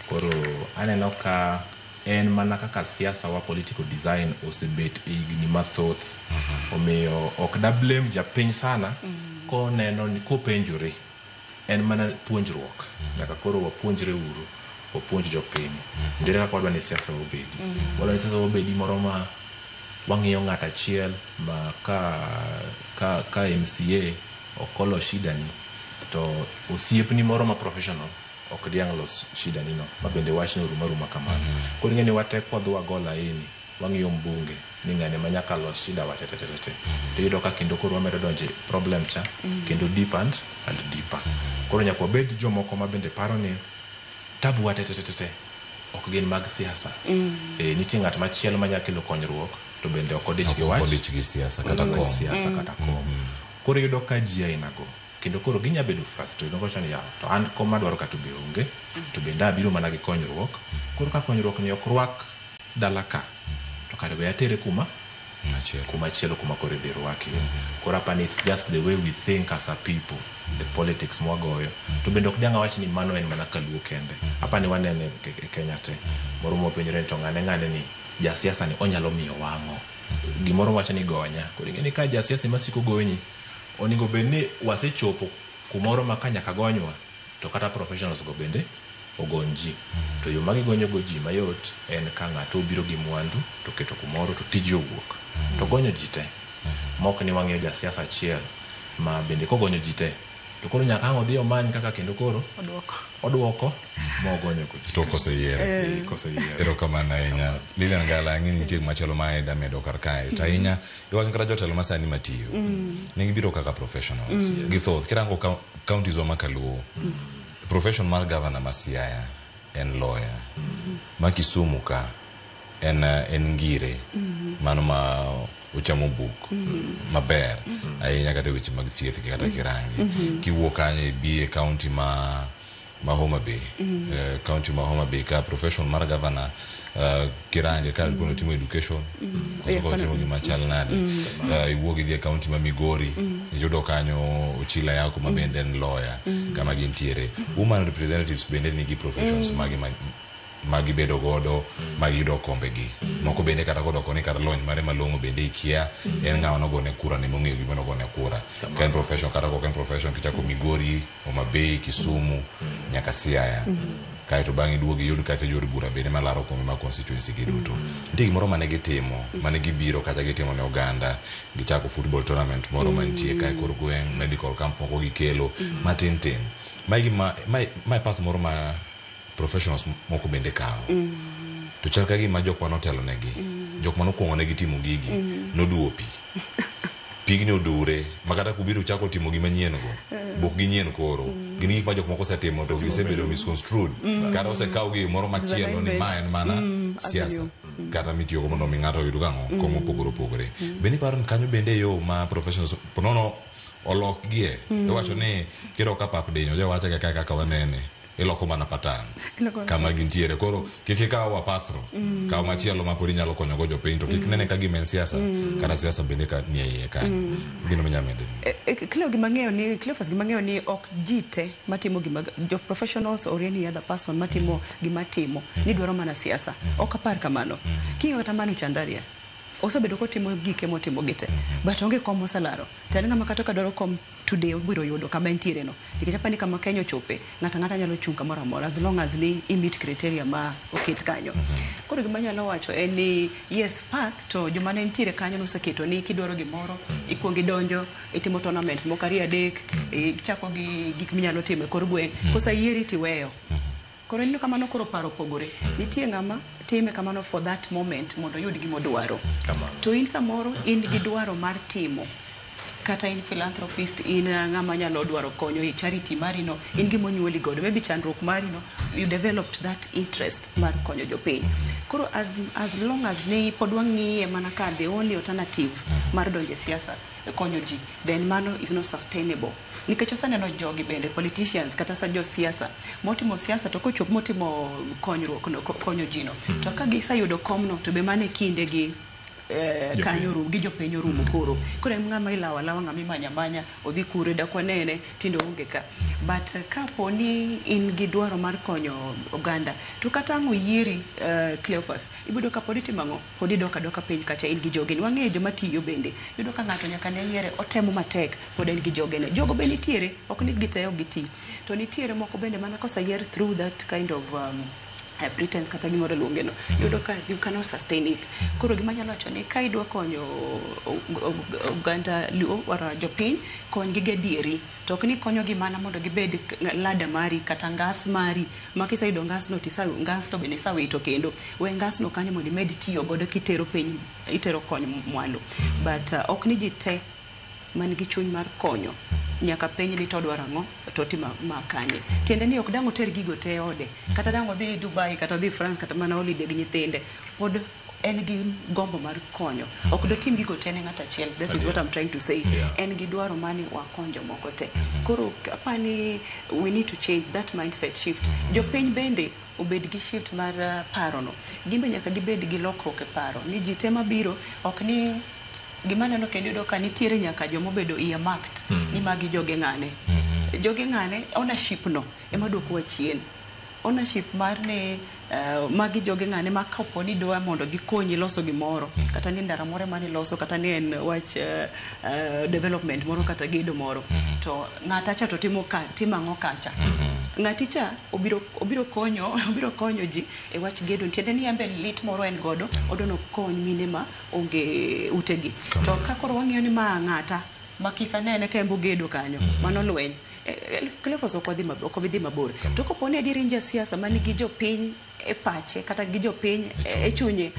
Koro aneno ka en mana kaka siasa wa political design osebet e higni mathoth. Omiyo ok da blame japiny sana koneno ni kopenjore en mana puonjruok. Nyaka koro wapuonjre uru, wapuonj jopiny. Ndere kaka wadwa ni siasa obedi. Wadwa ni siasa obedi moro ma wang'iyo ng'at achiel ma ka MCA ok olo shida ni to osiepni moro ma professional ok diang' los shida ni no ma bende wachno rumo aruma kamano. Koro ing'e ni watek wadhi wago laini wang'iyo mbunge ni ng'ane ma nyaka los shida wa te te te te. To iyudo ka kendo koro wamedo donje problem cha kendo deep and deeper. Koro nyaka wabed jomoko ma bende paro ni tabu wa te te te te ok gin mag siasa. Nitie ng'at machielo manyalo kelo konyruok to bende ok odich gi wach. Ok odich gi siasa kata kom. Siasa kata kom. Koro iyudo ka ji ainago kendo koro ginya bedo frustrated nowacho ni yawa to an kom madwaro ka to be onge to bende abiro mana gi konyruok. Koro ka konyruok ni ok rwak dala ka to kare we atere kuma Machielo. kuma chielo kuma koro idhi rwakie. Koro apani it's just the way we think as a people, the politics mwagoyo. To bende ok dang' awach ni mano en mana kaluo kende. Apani wanene e Kenya te. Moro mwapenjore ni to ng'ane ng'ane ni jasiasa ni onyalo miyo wang'o. Gimoro wacho ni gonya. Koro ing'e ni ka jasiasa ema siko gonyi, onego bed ni wasechopo kumoro ma ka nyaka gonywa to kata professionals go bende ogony ji. To yo ma gigonyo go ji mayot en ka ng'ato obiro gi mwandu to keto kumoro to tije owuok. To gonyo ji te. Mok ni wang'iyo jasiasa achiel ma bende kogonyo ji te to koro nyaka ang' odhi omany kaka kendo koro Oduoko. oduoko mogonyo go ji. To koseyiere. Koseyiere. Erokamano ahinya. Lilian Ngala, ang'e ni nitie machielo ma ida medo kar kae. To ahinya, iwacho kata jotelo ma sani matiyo. Ne gibiro kaka professionals. Githoth. Kirango counties wa ma kaluo, profession mar governor ma Siaya en lawyer. Ma Kisumu ka en ngire. Mano ma ochamo buk maber ahinya kata e weche mag thieth kata kirangi. Kiwuok kanyo ibi e county ma Homa Bay. County ma Homa Bay ka profession mar governor kirange ka dipo ni otimo education koso ka otimo gima chal nade. Iwuok idhi e county ma Migori, iyudo kanyo Ochila Yako ma bende en lawyer kama gintiere. Woman representatives bende nigi professions magi ma gibedo godo ma giyudo kombegi. Moko bende kata kodoko ni kata lony mare malong'o bende ikia en ng'ama nogone kura ne mong'eyo gima nogone kura. Ka en profession kata ok en profession kichako Migori, Homa Bay, Kisumu nyaka Siaya. Kaeto bang'e iduogo iyud kacha yor bura bende malaro kombe mag constituency gi duto. Nitie gimoro mane gitimo, mane gibiro kacha gitimo ne oganda, gichako football tournament moro mantie kae kor gweng', medical camp moko gikelo matin tin. Mae gima mae path moro ma professionals moko bende kawo. To chal ka gima jok manotelo negi, jok manokwongo negi timo gigi, noduwo pi. Pigni odure, ma kata kubiro chako timo gima nyien go, bok ginyien koro. Gin gik ma jok moko osetimo to gisebedo misconstrued. Kata osekaw gi moro machielo ni ma en mana siasa. Kata mitiyogo mondo mi ng'ato oyud gang'o, kom mopogore opogore. Bende iparo ni kanyo bende e yo ma professionals nono olokgie. Iwacho ni kidok ka pap dinyo, jawacho kaka kaka wanene. Iloko mana pattern kama gintiere. Koro kik ikaw apathno, kaw machielo ma pod inyalo konyogo jopiny to kik nene ka gima en siasa, kata siasa bende ka nie iye kanyo. Gino minyalo medo. Cleo gima ng'eyo ni Cleophas gima ng'eyo ni ok ji te matimo gima jo professionals or any other person matimo gima timo ni dwaro mana siasa. Ok apar kamano. King'iyo kata Manu Chandaria osebedo kotimo gike motimo gi te but onge kom moselaro. To en ng'ama kata ka dwaro kom today obiro yudo kama entiere no. Nikech apani kama Kenya ochope, ng'ato ang'ata nyalo chung' kamoro amora as long as ni i meet criteria ma oket kanyo. Koro gima anyalo wacho en ni yes path to joma ne nitiere kanyo noseketo ni kidwaro gimoro ikuongo idonjo itimo tournaments moko ariyo adek, ichako gi gik minyalo timo e kor gweng', koseyieri tiweyo. Koro ineno kamano koro paro opogore. Nitie ng'ama time kamano for that moment mondo oyud gima odwaro. To in samoro in gi dwaro mar timo kata in philanthropist, in ng'ama nyalo dwaro konyo e charity mari no, in gima onyuoli godo, maybe chandruok mari no, you developed that interest mar konyo jopiny. Koro as long as ni pod wang'iye mana ka the only alternative mar donjo e siasa konyo ji, then mano is not sustainable. Nikech oseneno jogi bende politicians kata sa josiasa motimo siasa to kochopo motimo konyruok no, konyo ji no, to ka giseyudo komno to be mano e kinde gi kanyo gi jopiny orumo koro. Koro en ng'ama ilawo alawa, ng'ama imanyo amanya, odhi kure dak wanene, tinde oonge ka. But kapo ni in gi dwaro mar konyo oganda, to kata ang' oyieri Cleophas, ibiro ka pod itimo ang'o? Pod idok adoka piny kacha in gi jogeni. Wang'eyo joma tiyo bende. Iyudo ka ng'ato nyaka ne yiere, otemo matek, pod en gi jogene. Jogo be nitiere, ok ni gite ok giti. To nitiere moko bende mana koseyier through that kind of pretense kata gimoro luonge no, iyudo ka you cannot sustain it. Koro gima anyalo wacho ni ka idwa konyo oganda Luo or jopiny, kony gi gadieri. To ok ni konyogi mana mondo gibed lada mari kata ngas mari, ma kiseyudo ngasno ngasno bende isewito kendo. We ngasno kanyo mondo imed tiyo godo kitero piny, itero kony mwalo. But ok ni ji te man gi chuny mar konyo nyaka penj ni to odwaro ang'o to otimo ma kanye. Tiende ni ok dang' oter gigo te e ode, kata dang' odhi Dubai kata odhi France kata mana holiday gi nyithinde, pod En gi gombo mar konyo. Ok dotim gigo te ne ng'ato achiel. That is what I'm trying to say. En gi dwaro mani wakony jomoko te. Koro apani we need to change that mindset shift. Jopiny bende obed gi shift mar paro no. Gimbe nyaka gibed gi lokruok e paro. Ni ji te mabiro ok ni gima neno kendo iyudo ka nitiere nyaka jomobedo earmarked ni magi joge ng'ane. Joge ng'ane ownership no ema duokowa chien. Ownership mar ni magi joge ng'ane ma kapo ni dwa mondo gikonyi loso gimoro kata ni ndara moro ema niloso kata ni en wach development moro kata gedo moro to ng'ata cha to timo ka timo ang'o kacha ng'ati cha obiro konyo ji e wach gedo tiende ni en be lit moro en godo odwa nokony mine ma onge utegi to ka koro wang'iyo ni ma ng'ata ma kik anene ka en bogedo kanyo mano lweny. Cleophas ok wabi dhi mabor to kopo ni adier in jasiasa manigi jopiny e pache kata gi jopiny e chunye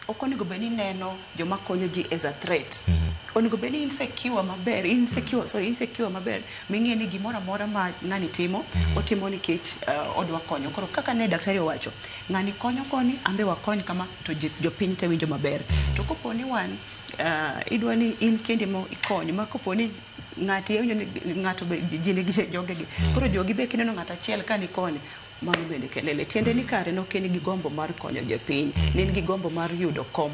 ok onego bed ni ineno joma konyo ji as a threat. Onego bed ni insecure maber, insecure, sorry, insecure maber ming'e ni gimoro amora ma ng'ani timo otimo nikech odwa konyo. Koro kaka ne daktari owacho, ng'ani konyo koni ambe wakony kama to jopiny te winjo maber. To kopo ni wan idwa ni in kendi mo ikony ma kopo ni ng'ati iwinjo ni ng'ato be ji nigi jogegi koro jogi be kineno ng'ato achiel ka ni koni mano bende kelele tiende ni kare nok en gi gombo mar konyo jopiny ne en gi gombo mar yudo kom.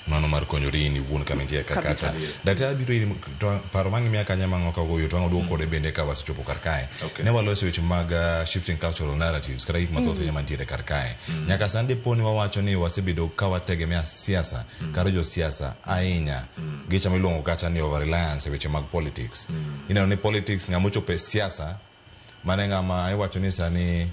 Mano mar konyori in iwuon kama intie ka Kabisa. kacha daktari abiro iri to paro ma ngimiya kanyo mang'o ka goyo to ang' oduok kode bende ka wasechopo kar kae. Ne waloso weche mag shifting cultural narratives kata gik mathoth ahinya mantiere kar kae nyaka sani dipo ni wawacho ni wasebedo ka wategemea siasa kata josiasa ahinya gicha miluongo kacha ni over reliance e weche mag politics. Ineno ni politics ng'ama ochopo e siasa mane ng'ama iwacho ni sani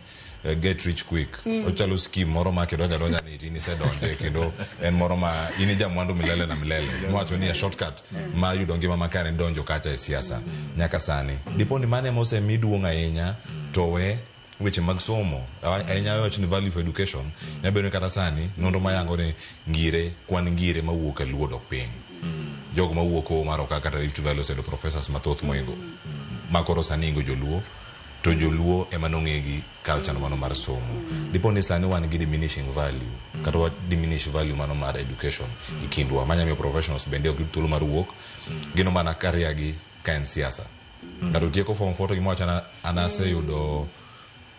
get rich quick ochalo scheme moro ma kidonjo adonja ni in isedonje kendo en moro ma in jamwandu milele na milele miwacho ni a shortcut ma yudo ngima makare donjo kacha e siasa nyaka sani dipo ni mano ema osemi duong' ahinya to we weche mag somo ahinya wacho ni value for education nyalo bedo ni kata sani nonro mayango ni ngire kwan ngire mawuok e luo dok piny jogo mawuok o mar okaka kata Rift Valley oseyudo professors mathoth moingo ma koro sani ingo joluo to joluo ema nong'e gi culture no mano mar somo dipo ni sani wan gi diminishing value kata wa diminish value mano mar education e kindwa manya miyo professionals bende ok yud thuolo mar wuok gino mana career gi ka en siasa ng'ato tieko form 4 to gima wacho an aseyudo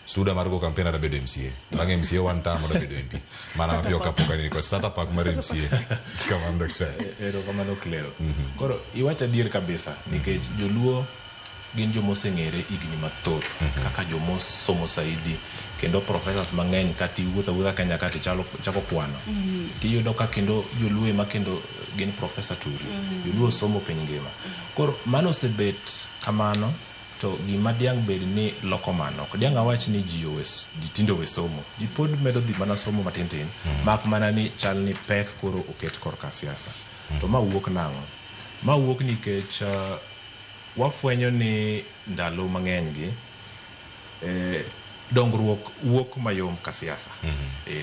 suda mar go campaign adwa bedo MCA bang' MCA one term adwa bedo MP mana mapiyo kapok anini ko starter pack mar MCA kamano daktari. Erokamano Cleo. Koro iwacho adier kabisa nikech joluo gin jomoseng'ere higni mathoth kaka jomosomo saidi kendo professors mang'eny kata iwuotho awuotha Kenya ka tichalo chako kwano tiyudo ka kendo joluo ema kendo gin professor turi joluo somo piny ngima. Koro mano osebet kamano to gima diang' bed ni loko mano ok diang' awach ni ji owe ji tinde owe somo ji pod medo dhi mana somo matin tin mak mana ni chal ni pek koro oket korka siasa to ma wuok nang'o ma wuok nikech wafwenyo ni ndalo mang'eny gi dongruok wuok mayom ka siasa.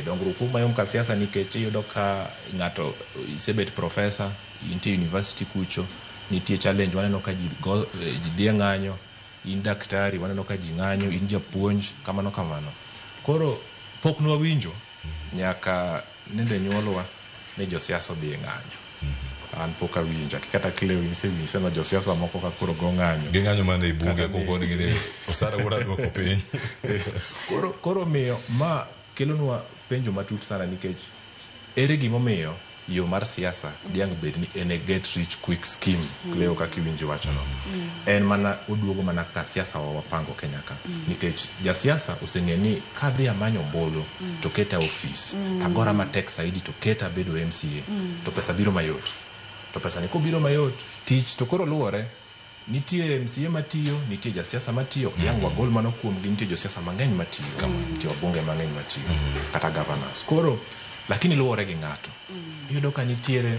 Dongruok wuok mayom ka siasa nikech iyudo ka ng'ato isebet professor intie university kucho nitie challenge waneno ka ji go, ji dhi e ng'anyo in daktari waneno ka ji ng'anyo in japuonj kamano kamano koro pok nwawinjo nyaka nende nyuolwa ni josiasa odhi e ng'anyo an pok awinjo kata Cleo isewinjo iseno josiasa moko ka koro go ng'anyo ging'anyo mana e bunge Kata ni- kokoni ni osara wuod adwoko piny koro miyo ma kelonwa penjo matut sana nikech ere gimomiyo yo mar siasa diang' bed ni en a get rich quick scheme Cleo kaka iwinjo wachono en mana oduogo mana ka siasa wa wapango Kenya ka nikech jasiasa oseng'e ni kadhi amanyo ombulu to keta ofis agora matek saidi to keta bedo MCA to pesa biro mayot to pesa ni kobiro mayot tich to koro luwore nitie MCA matiyo nitie jasiasa matiyo ok diang' wagol mano kuomgi nitie josiasa mang'eny matiyo nitie wabunge mang'eny matiyo kata governors koro lakini luwore gi ng'ato iyudo ka nitiere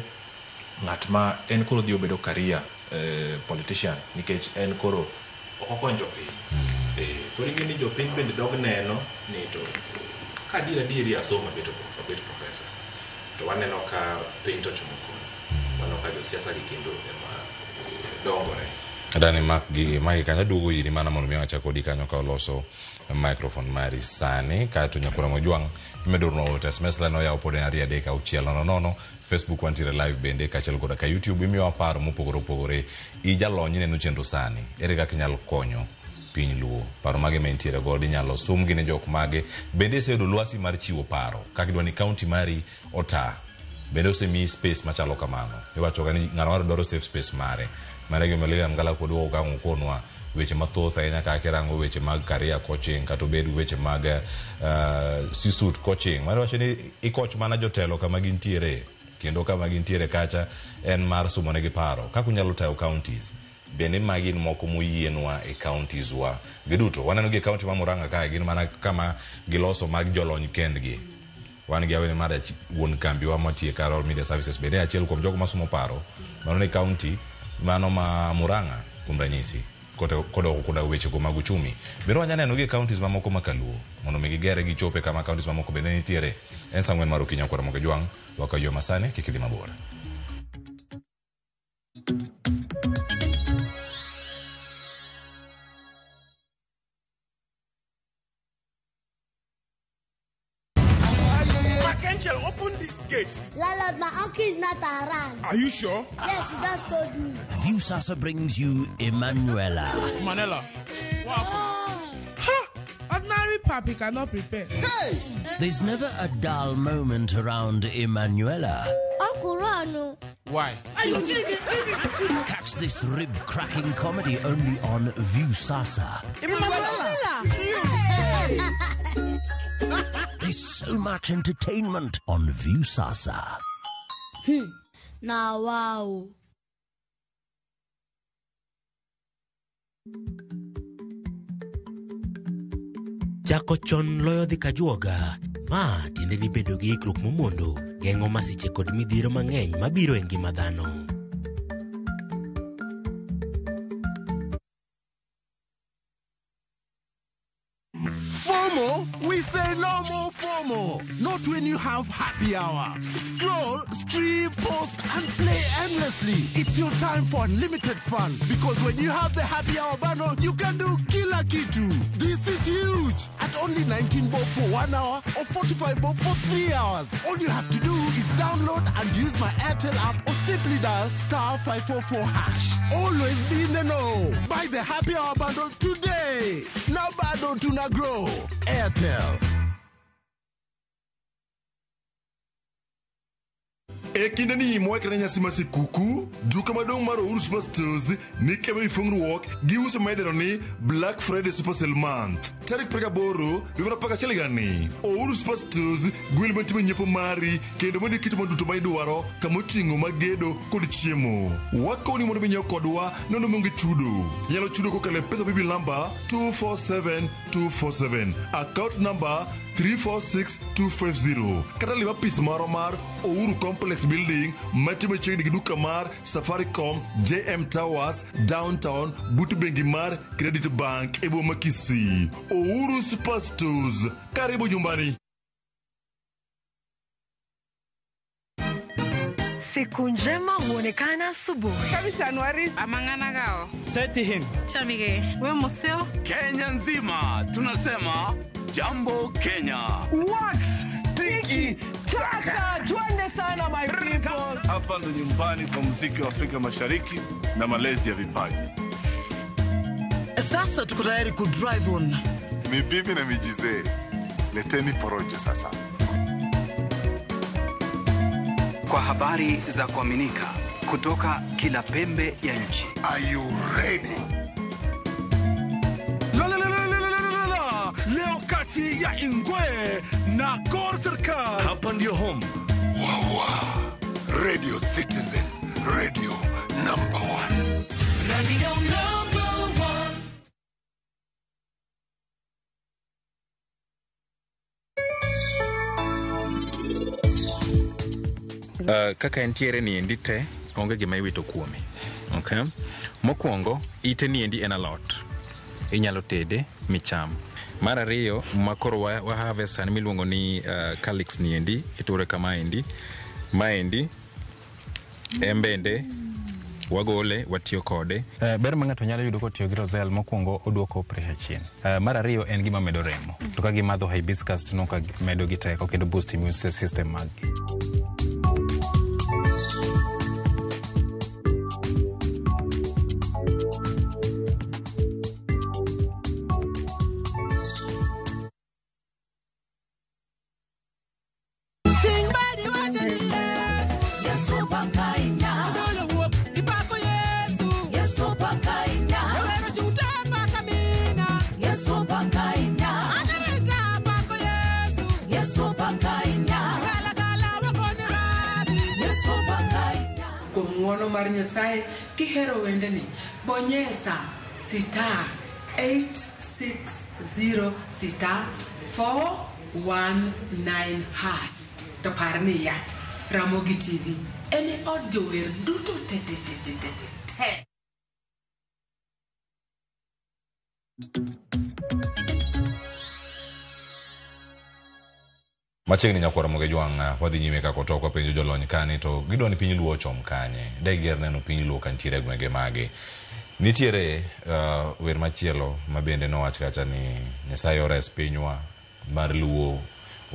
ng'at ma en koro dhi obedo career politician nikech en koro ok okony jopiny koro ing'e ni jopiny bende dog neno ni to ka adier adieri asomo abet professor to waneno ka piny to ochomo koni waneno ka josiasa gi kendo ema dongore. Dani mak gi magi kanyo duogo iri mana mondo mi achak kodi kanyo ka oloso microphone mari sani. Kaeto nyakura Mojwang' imedo ornwa ote SMS line oyaw pod en 23600. Facebook wantiere live bende kaachiel koda ka YouTube. Imiyowa paro mopogore opogore. I jalony ineno chenro sani, ere kaka inyalo konyo piny Luo? Paro mage ma intiere godo inyalo sumgi ne jok mage? Bende iseyudo lwasi mar chiwo paro kaka idwa ni county mari ota? Bende osemiyi space machalo kamano? Iwacho ga ni ng'ano dwaro safe space mare. Mano e gima Lilian Ngala pod duogo ka okonwa weche mathoth ahinya kaka irango weche mag career coaching kata obed weche mag C-suite coaching. Mano wacho ni ikoch mana jotelo kama gintiere, kendo kama gintiere kacha en mar sumonegi paro kaka unyalo tayo counties. Bende magi gin moko moyienwa e counties wa giduto. Waneno gi e county ma Murang'a kae gin mana kama giloso mag jolony kendgi. Wan gi awene mar wuon kambiwa matiyo e Carol Media Services bende achiel kuom jogo masumo paro mano ni county mano ma Murang'a kuom ranyisi kodok koda wechego mag uchumi. Bende wanya neno gi e counties mamoko ma kaluo mondo mi gigere gichope kama counties mamoko bende nitiere. En saa 4 mar okinyi akwara mogo jwang' wakayo masani kik idhi mabor. Angel, open this gate. Landlord, my uncle is not around. Are you sure? Yes, he just told me. Viusasa brings you Emanuela. Manela. Wow. Ha! Ordinary papi cannot prepare. Hey! There's never a dull moment around Emanuela. Uncle Rano. Why? Catch this rib-cracking comedy only on Viusasa. Emanuela! There's so much entertainment on Viusasa. Now, wow. Chako chon loyo dhi kajuoga. Ma tiende ni bedo gi ikruok momondo geng'o masiche kod midhiero mang'eny mabiro e ngima dhano. FOMO? We say no more FOMO. Not when you have happy hour. Scroll, stream, post, and play endlessly. It's your time for unlimited fun. Because when you have the happy hour bundle, you can do kila kitu. This is huge. At only 19 bob for 1 hour or 45 bob for 3 hours. All you have to do is download and use my Airtel app or simply dial *544#. Always be in the know. Buy the happy hour bundle today. Now bado tuna grow. Airtel. E kinde ni mwakre nyasi mar sikuku, duka maduong' mar Uhuru Superstores ni kema ifungruok gi uso ma idendo ni Black Friday Super Sale Month. Tarik 28 dwe mar 11 higani, Uhuru Superstores gwel matimo nyiepo mari kendo mondo iket mwandu duto ma idwaro kamoting'o mag gedo kod chiemo. Wakoni mondo minyiew kodwa nono maonge chudo. Inyalo chudo kokalo e pesa paybill number 247247, account number 346250, kata lim apis marwa mar Uhuru Complex Building mantie machiegni gi duka mar Safaricom JM Towers Downtown but bengi mar Credit Bank e boma Kisii. Uhuru Superstores, karibu nyumbani. Siku njema huonekana asubuhi. Amang'anagao. Seti him. Chamige, we museo. Kenya nzima tunasema Jambo Kenya. Wax tiki taka, twende sana my people. Hapa ndo nyumbani kwa muziki wa Afrika Mashariki na malezi ya vipaji. Sasa tuko tayari ku drive on. Ni bibi na mijizee. Leteni porojo sasa. Kwa habari za kuaminika kutoka kila pembe ya nchi. Are you ready? La la la la la la la la. Leo kati ya Ingwe na Gor Serikal. Hapa ndio home. Wawa. Radio Citizen. Radio number 1. Radio number 1. Kaka entiere ni endi te onge gima iwito kuome. Okay? Mokwongo, ite ni endi en alot. Inyalo tede micham. Mar ariyo, makoro wa harvest sani miluongo ni calyx ni endi, iture kama endi. Maendi, en bende Wagole, watiyo kode. Ber ma ng'ato nyalo yudo kotiyo gi roselle, mokwongo oduoko pressure chien. Mar ariyo en gima medo remo. To ka gimadho hibiscus to ka medo gi teko kendo boost immune system mag-gi. Kuom ng'uono mar Nyasaye kihero wendeni, bonyesa *860 *419# to par niya, Ramogi TV en e od jower duto te te te te te te. Machiegni nyakwar Moge Jwang' wadhi nyime kaka otok wapenjo jolony kani to gidwa ni piny Luo ochom kanye. Degiher neno piny Luo kantiere e gwenge mage. Nitiere wer machielo ma bende nowach kacha ni Nyasaye ores pinywa mar Luo,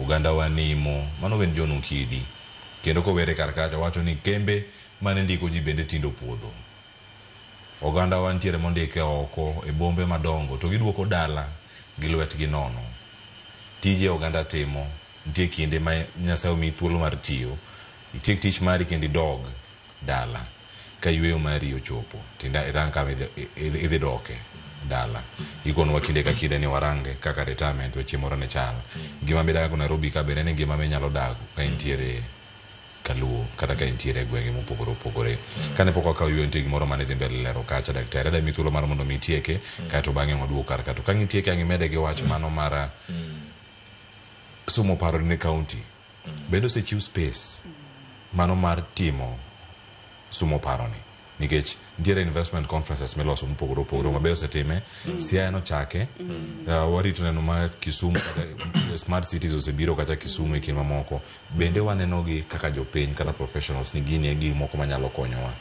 oganda wa nimo, mano wend John Okidi. Kendo kowere kar kacha owacho ni kembe mane ndiko ji bende tindo puodho. Oganda wa nitiere mondike oko e bombe madongo to giduoko dala gi lwetgi nono. Tije oganda timo, nitie kinde ma Nyasaye omiyi thuolo mar tiyo, itiek tich mari kendo idog dala. Ka yueyo mari ochopo, tinda irang kama idhi doke dala. Ikonwa kinde ka kinde ni warange kaka retirement weche moro ne chal. Ngima midago Nairobi ka bende en ngima minyalo dago ka intiere Kaluo kata ka intiere e gwenge mopogore opogore. Kane pok wakawo yueyo nitie gimoro mane dhi mbele lero kacha daktari. Adwa miyi thuolo mar mondo mi itieke kaeto bang'e waduog kar ka. To ka itieke ang' imede gi wach mano mar somo paro ne county. Bende osechiw space mano mar timo sumo paro ni. Nikech nitiere investment conferences miloso mopogore opogore mabe osetime. Siaya nochake. Warito neno ma Kisumu kata smart cities osebiro kata Kisumu e kind mamoko. Bende waneno gi kaka jopiny kata professionals ni gini e gik moko manyalo konyowa.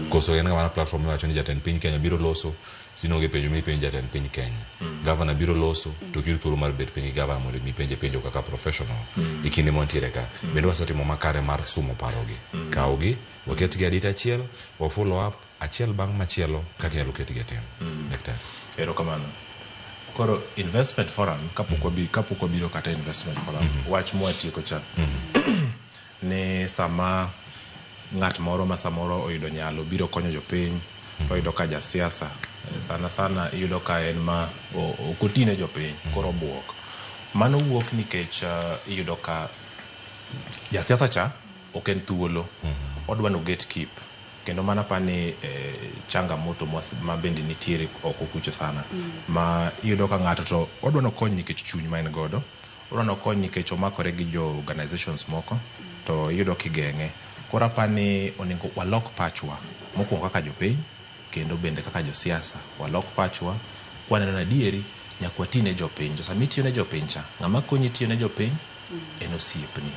Koso en mana platform miwacho ni jatend piny Kenya biro loso sinonge penjo mipenjo jatend piny Kenya. Governor biro loso to ok iyud thuolo mar bet piny gi governor mondo mi penje penjo kaka professional e kinde mantiere ka. Bende wasetimo makare mar sumo parogi. Kawgi, waketgi adita achiel, wa follow up achiel bang' machielo kaka inyalo ketgi e tim. Daktari. Erokamano. Koro investment forum kapok wabiro kata investment forum, wach mwatieko cha ni sama ng'at moro ma samoro oyudo nyalo biro konyo jopiny, to oyudo ka jasiasa sana sana iyudo ka en ma ok otine jopiny, koro obuok. Mano wuok nikech iyudo ka jasiasa cha ok en thuolo, odwa no gatekeep. Kendo mano apani changamoto ma bende nitiere oko kucho sana. Ma iyudo ka ng'ato to odwa nokony nikech chuny ma en godo, odwa nokony nikech omakore gi jo organizations moko, to iyudo kigeng'e. Koro apani onego walok pachwa, mokwongo kaka jopiny, kendo bende kaka josiasa, walok pachwa, kwaneno ni adieri, nyaka wati ne jopiny. To sama itiyo ne jopiny cha, ng'ama konyi tiyo ne jopiny en osiepni.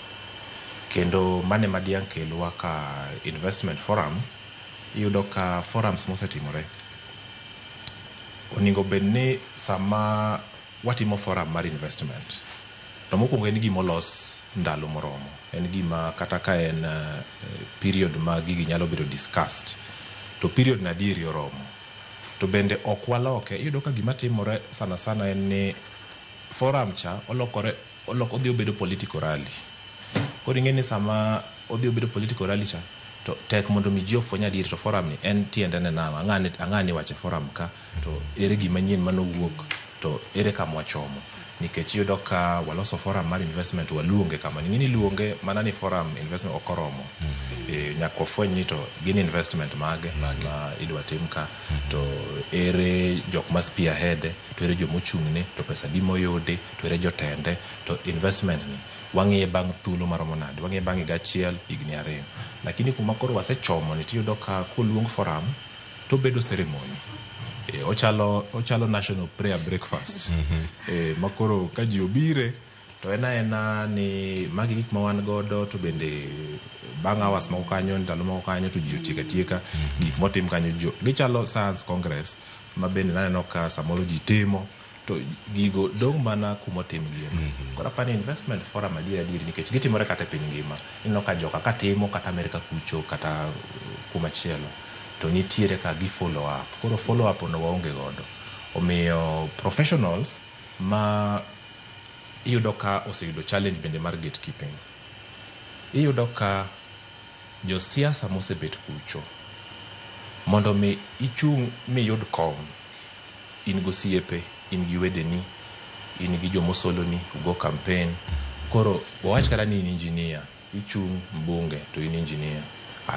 Kendo mano ema diang' kelwa ka investment forum, iyudo ka forums mosetimore, onego bed ni sama watimo forum mar investment, to mokwongo en gima olos ndalo moromo. En gima kata ka en period ma gigi nyalo bedo discussed, to period na adieri oromo. To bende ok waloke, iyudo ka gima timore sana sana en ni forum cha olokore, odhi obedo political rally. Koro ing'e ni sama odhi obedo political rally cha, to tek mondo mi ji ofweny adieri to forum ni en tiende ne nang'o, ang'ane wache forum ka, to ere gima nyien manowuok, to ere kama wachomo. Nikech iyudo ka waloso forum mar investment, waluonge kama. Ing'e ni iluonge mana ni forum investment ok oromo. Nyaka wafweny ni to gin investment mage ma idwa tim ka, to ere jok ma spearhead, to ere jomochung'ne, to pesa adi moyudi, to ere jotende, to investment ni wang'iye bang' thuolo maromo nade, wang'iye bang' higa achiel, higni ariyo. Lakini kuma koro wasechomo ni tiyudo ka koluong forum to obedo ceremony. Ochalo national prayer breakfast. Ma koro ka ji obire To en aena ni magi gik ma wan godo to bende bang' hours moko kanyo, ndalo moko kanyo to ji otieko atieka gik motim kanyo. Gichalo science congress ma bende naneno ka samoro ji timo to gigo dong' mana kumotimgie. Koro apani investment forum adier adier, nikech gitimore kata e piny ngima, ineno ka joka ka timo kata Amerika kucho kata kumachielo to nitiere ka gi follow up. Koro follow up no waonge godo, omiyo professionals ma iyudo ka oseyudo challenge bende mar gatekeeping. Iyudo ka josiasa mosebet kucho mondo mi ichung' miyud kom, in gosiepe, in gi wedeni, in gi jomosoloni, ugo campaign. Koro wawach kata ni in engineer, ichung' mbunge to in engineer,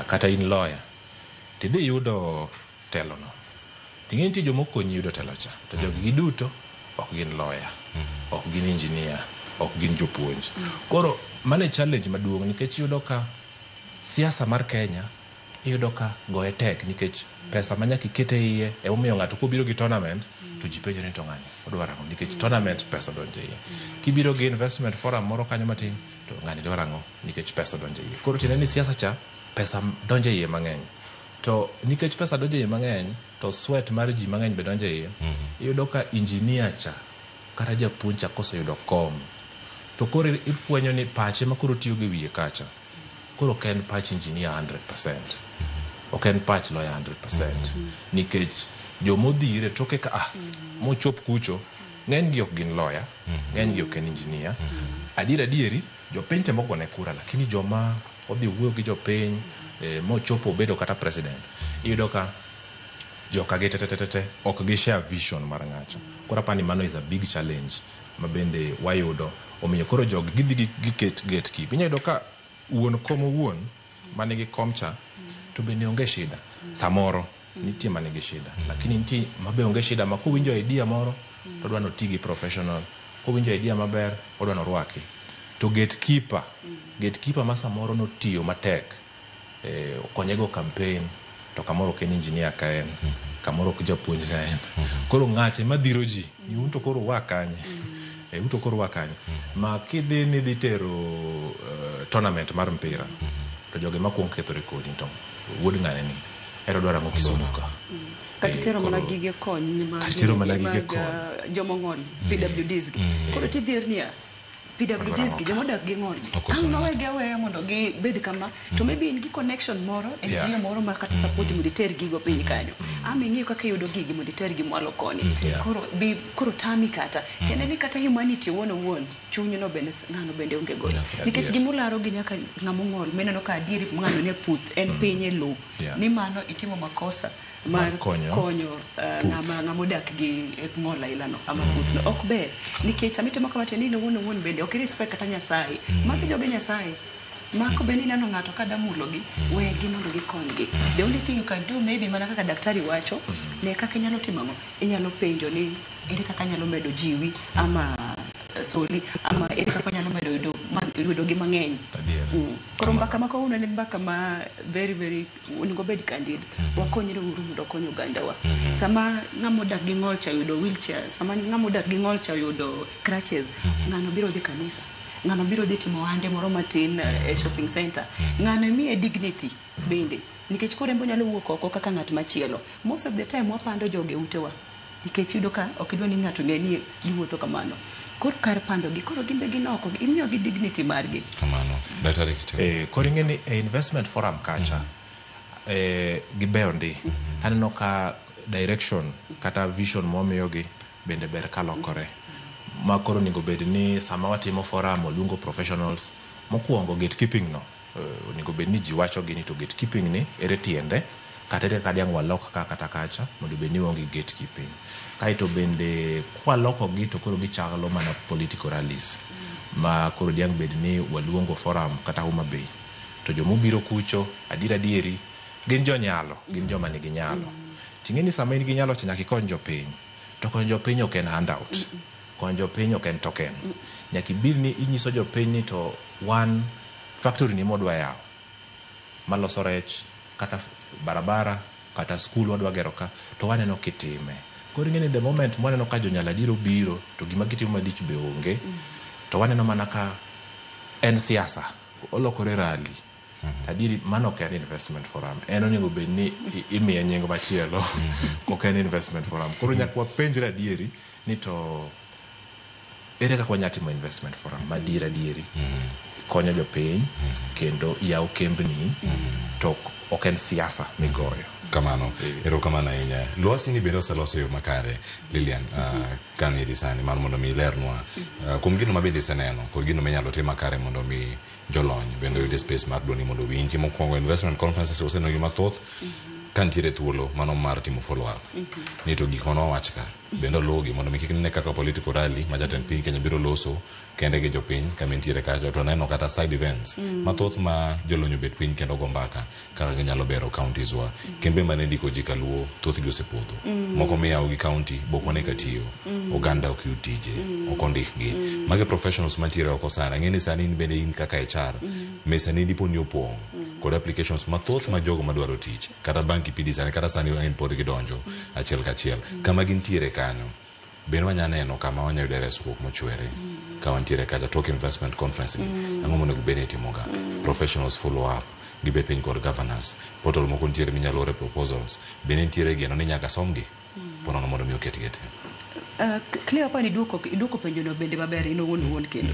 kata in lawyer, tidhi yudo telo no, ting'e nitie jomokonyi yudo telo cha, to jogi giduto ok gin lawyer, ok gin engineer, ok gin jopuonj. Koro mano e challenge maduong', nikech iyudo ka siasa mar Kenya, iyudo ka goye tek nikech pesa ma nyaka iket e iye. Emomiyo ng'ato kobiro gi tournament to ji penjo ni to ng'ani odwaro ang'o, nikech tournament pesa odonjo e iye. Kibiro gi investment forum moro kanyo matin to ng'ani dwaro ang'o, nikech pesa odonjo e iye. Koro tiende ni siasa cha pesa donjo e iye mang'eny, to nikech pesa donjo e iye mang'eny to sweat mar ji mang'eny be donjo e iye. Iyudo ka engineer cha kata japuonj cha koseyudo kom to koro ifwenyo ni pache ma koro tiyo gi wiye kacha koro ok en pach engineer 100%, ok en pach lawyer 100%, nikech jomodhire toke ka mochop kucho ng'eny gi ok gin lawyer, ng'eny gi ok en engineer. Adier adieri jopiny temo gone kura, lakini joma odhi wuoyo gi jopiny mochopo obedo kata president, iyudo ka joka gi tetetete ok gi share vision mar ng'acho. Koro apani mano is a big challenge ma bende wayudo. Omiyo koro jogi gidhi giket gatekeep. Inyalo yudo ka wuon kom owuon manigi kom cha to bende onge shida. Samoro nitie manigi shida, lakini nitie mabe onge shida, ma kowinjo idea moro to odwa noti gi professional, kowinjo idea maber odwa norwaki. To gatekeeper ma samoro notiyo matek, okonye go campaign, to kamoro ok en engineer ka en, kamoro ok japuonj ka en. Koro ng'ache madhiro ji ni un to koro wa kanye, un to koro wa kanye ma kidhi ni dhi tero tournament mar mpira to joge makuong kethore kodi to wuod ng'ane ni ero dwaro ang'o Kisumu ka. Kata itero mana gige kony mag Kata itero mana gige mag, kony. Jomong'ol PWDs gi. Koro tidhier niya, PWDs gi, jomodak gi ng'ol gi, Okoso ang' ng'ato. nowegi aweya mondo gibed kama, to maybe in gi connection moro, NGO moro ma kata support mondo iter gigo piny kanyo, ama ing'iyo kaka iyudo gigi mondo itergi mwalo koni. Koro bi koro tami kata tiende ni kata humanity owuon owuon chunyno bende ng'ano bende onge godo, nikech gimolaro gi nyaka ng'ama ong'ol mineno ka adieri ng'ano ne puth en piny e lowo ni mano itimo makosa mar Mar konyo konyo puth. ng'ama odak gi ng'ol ailano ama puthno ok ber, nikech sama itimo kama tiende ni in owuon owuon bende ok irespect kata Nyasaye. Magi joge Nyasaye mako bende ineno ng'ato ka damulogi, wegi mondo gikonygi. The only thing you can do, maybe mana kaka daktari wacho ne kaka inyalo timo ang'o, inyalo penjo ni ere kaka anyalo medo jiwi ama soli ama ere kaka anyalo medo yudo gi mang'eny. Koro mbaka ma kawuono en mbaka ma very very onego bed candid. Wakonyre uru mondo okony ogandawa. Sama ng'ama odak gi ng'ol cha oyudo wheelchair, sama ng'ama odak gi ng'ol cha oyudo crutches, ng'ano biro dhi kanisa, ng'ano biro dhi timo ohande moro matin e shopping center, ng'ano imiye dignity bende, nikech koro en be onyalo wuok oko kaka ng'at machielo. Most of the time wapando jogi e utewa nikech iyudo ka ok idwa ni ng'ato ng'e ni giwuotho kamano. Koro kar pandogi, koro gin be gin oko, imiyogi dignity margi. Kamano. Daktari Kitego. Koro ing'e ni e investment forum kacha gibeyo ndi. Aneno ka direction kata vision mwamiyogi bende ber kalokore, ma koro onego bed ni sama watimo forum waluongo professionals. Mokwongo gatekeeping no onego bed ni ji wacho gi ni to gatekeeping ni ere tiende, kata ere kaka diang' walok ka kata kacha mondo bed ni waonge gi gatekeeping. Kaeto bende kwalokogi to koro gichalo mana political rallies ma koro diang' bed ni waluongo forum kata Homa Bay to jomobiro kucho adier adieri gin jonyalo, gin joma nigi nyalo. Ting'e ni sama in gi nyalo cha nyaka ikony jopiny, to konyo jopiny ok en handout, konyo jopiny ok en token. Nyaka ibed ni inyiso jopiny ni to wan factory ni modwa yawo maloso rech, kata barabara, kata skul wadwa gero ka, to waneno kitime. Koro ing'e ni the moment mwaneno ka jonyalo adier obiro to gima gitimo malich be onge. To waneno mana ka en siasa, olokore rally. Adieri mano ok en investment forum. En onego bed ni imiye nying machielo. Ok en investment forum. Koro nyaka wapenjre adieri ni to ere kaka wanyalo timo investment forum madier adieri konyo jopiny kendo yawo kembni to ok en siasa migoyo. Kamano, erokamano ahinya. Lwasi ni bende oseloso e yo makare, Lilian, kaniri sani mar mondo mi ilernwa kuom gino ma bende iseneno kod gino minyalo tim makare mondo mi jolony bende oyud space mar duondi mondo owinji. Mokwongo, investment conferences oseneno gi mathoth ka nitiere thuolo mano mar timo follow up ni to gik manowach ka bende oluwgi mondo mi kik nene kaka political rally ma jatend piny Kenya biro loso kende gi jopiny kama entiere kacha to neno kata side events mathoth ma jolony obet piny kendo go mbaka kaka ginyalo bero counties wa. Kembe mane ndiko ji kaluo thothgi osepodho. Moko miyawo gi county bok wane ka tiyo. Oganda ok yud tije, ok ondikgi. Magi professionals mantiere oko sana. Ang'e ni sani in bende in kaka HR, mesani dipo ni opong' kod applications mathoth ma jogo madwaro tich. Kata bang' kipindi sani, kata sani en pod gidonjo achiel kachiel. Kama gintiere kanyo, bende wanya neno kama wanya yude resruok mochwere ka wantiere kacha tok investment conference ni. Ang'o monego bed ni itimoga? Professionals follow up gibet piny kod governors. Portal moko nitiere minyalo ore proposals. Bende nitiere geno ni nyaka somgi ponono mondo mi oketgi e tim. Clear ni iduoko penjono bende maber in owuon owuon kendo.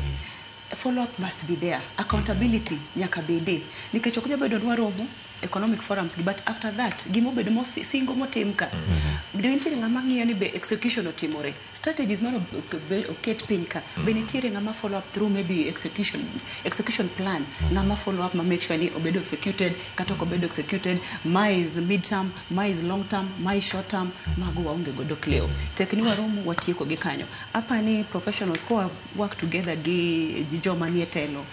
Follow up must be there. Accountability nyaka bede. Nikech ok nyal bedo ni waromo economic forums gi, but after that gimobedo singo motim ka be nitiere ng'ama ng'iyo ni be execution otimore, strategies mano oket piny ka be nitiere ng'ama follow up through maybe execution plan, ng'ama follow up ma make sure ni obedo executed kata ok obedo executed. Ma is mid term, ma is long term, ma is short term. Mago waonge godo. Cleo, tek ni waromo watieko gi kanyo. Apani professionals koa work together gi joma nie telo,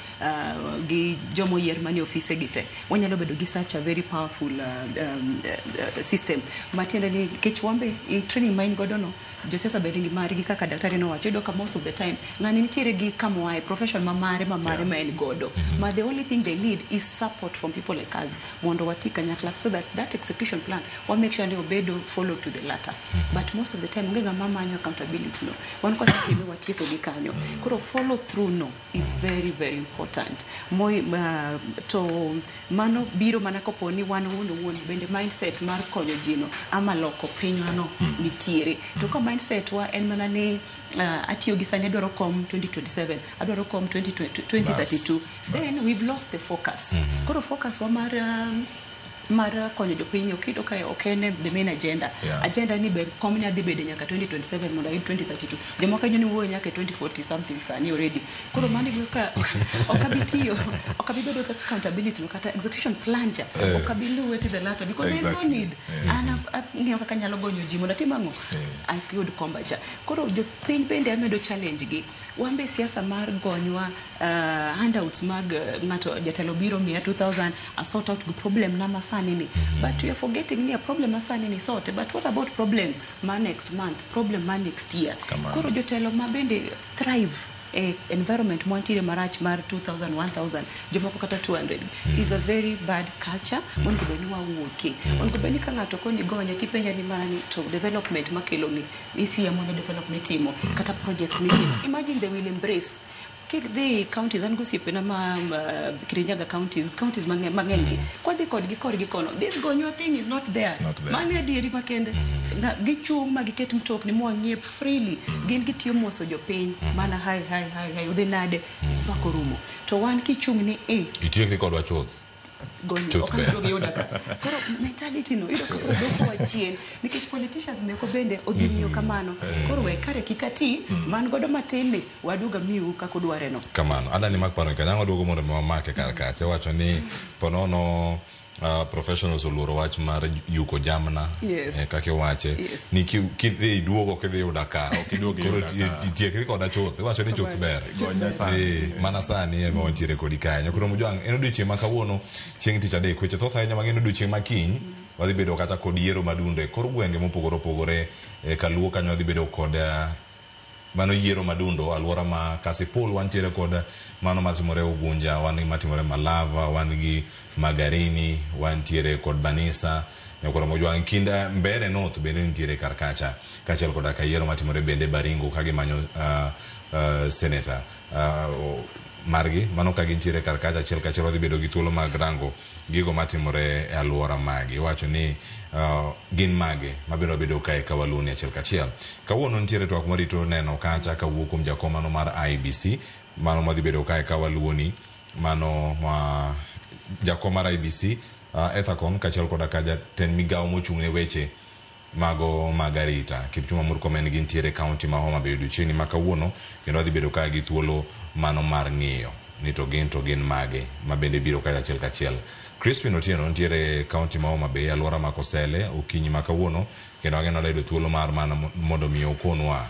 gi joma oyier manie ofise gi te, wanyalo bedo gi such a very powerful system. Matiende ni kech wambe in training ma in godo no, josiasa bende gi margi kaka daktari nowacho. Iyudo ka most of the time ng'ani nitiere gi kamoaye profession ma mare ma en godo, ma the only thing they need is support from people like us mondo wati kanyakla so that that execution plan wa make sure ni obedo follow to the letter. But most of the time onge ng'ama manyo accountability no. Wan kwasetime watieko gi kanyo. Koro follow through no is very very important. Moi, to mano biro mana kopo ni wan owuon owuon bende mindset mar konyo ji no ama loko pinywa no nitiere. To ka mindset wa en mana ni atiyo gi sani, adwaro kom 2027, adwaro kom 2032, then we've lost the focus. Koro focus wa mar konyo jopiny ok iyudo ka ok en the main agenda. Agenda ni be kom nya dhi bedo nyaka 2027 mondo ayud 2032. Jomoko ni wuoyo nyaka e 2040 something sani already. Koro mano iyudo ka ok abi tiyo, ok abi bedo kaka accountability no kata execution plan cha ok abi luwe to the latter because there is no need. An ang'iyo kaka anyalo gonyo ji mondo atim ang'o, ayud komba cha. Koro jopiny bende amedo challenge gi wan be siasa mar gonywa handouts mag ng'ato jatelo biro miya 2000 a sort out problem na masani ni, but we are forgetting ni a problem masani ni sorted, but what about problem ma next month, problem ma next year? Kamano. Koro jotelo ma bende thrive e environment mwantiere marach mar 2000, 1000, jomoko kata 200 is a very bad culture. Onego bed ni wawuoke. Onego bed ni ka ng'ato koni gonye tipenje ni mana ni to development makelo ni isiemo ne development mitimo kata projects mitimo. Imagine they will embrace kik dhi counties. An gosiepena ma Kirinyaga counties mang'eny gi kwadhi kodgi korgi kono, this gonywa thing is not there. It's not there. Mano adieri makende. Na gichung' ma giket mtokni mwang'iep freely. Gin gitiyo moso jopiny mana hi hi hi hi, udhi nade, pako rumo. To wan kichung' ni e Itiekri kodwa chuth. Gonyo Chuth ok ber. aduog yuda ka. Koro mentality no iyudo ka koro dwokowa chien nikech politicians meko bende odhi ng'iyo kamano. Koro we kare kik ati man godo matin ni waduog amiu kaka udware no. Kamano adani mak paro kanyango duogo mondo mi wamake kar kacha wacho ni ponono professionals oluoro wach mar yuko jamna. Kaka iwache ni kidhi iduogo kidhi yuda ka. Iduog koro iyuda ka. Itiekri koda chuth, iwacho ni chuth ber. Gonya sani. Mana sani ema wantiere kodi kanyo. Koro Mojwang', en odiochieng' ma kawuono chieng' tich adek, weche thoth ahinya mang'eny. Odiochieng' ma kiny wadhi bedo kata kod yiero madundo e kor gwenge mopogore opogore. Kaluo kanyo wadhi bedo kod mano yiero madundo alwora ma Kasipul, wantiere kod mano matimore Ugunja, wan gi matimore Malava, wan gi Magarini, wantiere kod Banisa. Nyakwar Mojwang' kind Mbere North bende nitiere kar kacha kaachiel koda ka yiero matimore bende Baringo ka gimanyo senator margi mano ka gintiere kar kacha achiel kachiel wadhi bedo gi thuolo mag rango gigo matimore e alwora magi. Iwacho ni gin mage mabiro bedo kae ka waluoni achiel kachiel. Kawuono nitiere twak marito neno kacha kawuok kuom jakom mano mar IEBC mano madhi bedo kae ka waluoni mano ma jakom mar IEBC Ethacon kaachiel koda ka jatend migawo mochung' ne weche mago mag arita Kipchumba Murkomen gintiere kaunti ma Homa Bay odiochieng'ni ma kawuono kendo wadhi bedo ka gi thuolo mano mar ng'iyo ni to gin mage ma bende biro kacha achiel kachiel. Crispin Otieno nitiere kaunti ma Homa Bay alwora ma Kosele okinyi ma kawuono kendo ageno yudo thuolo mar mana mondo mi okonwa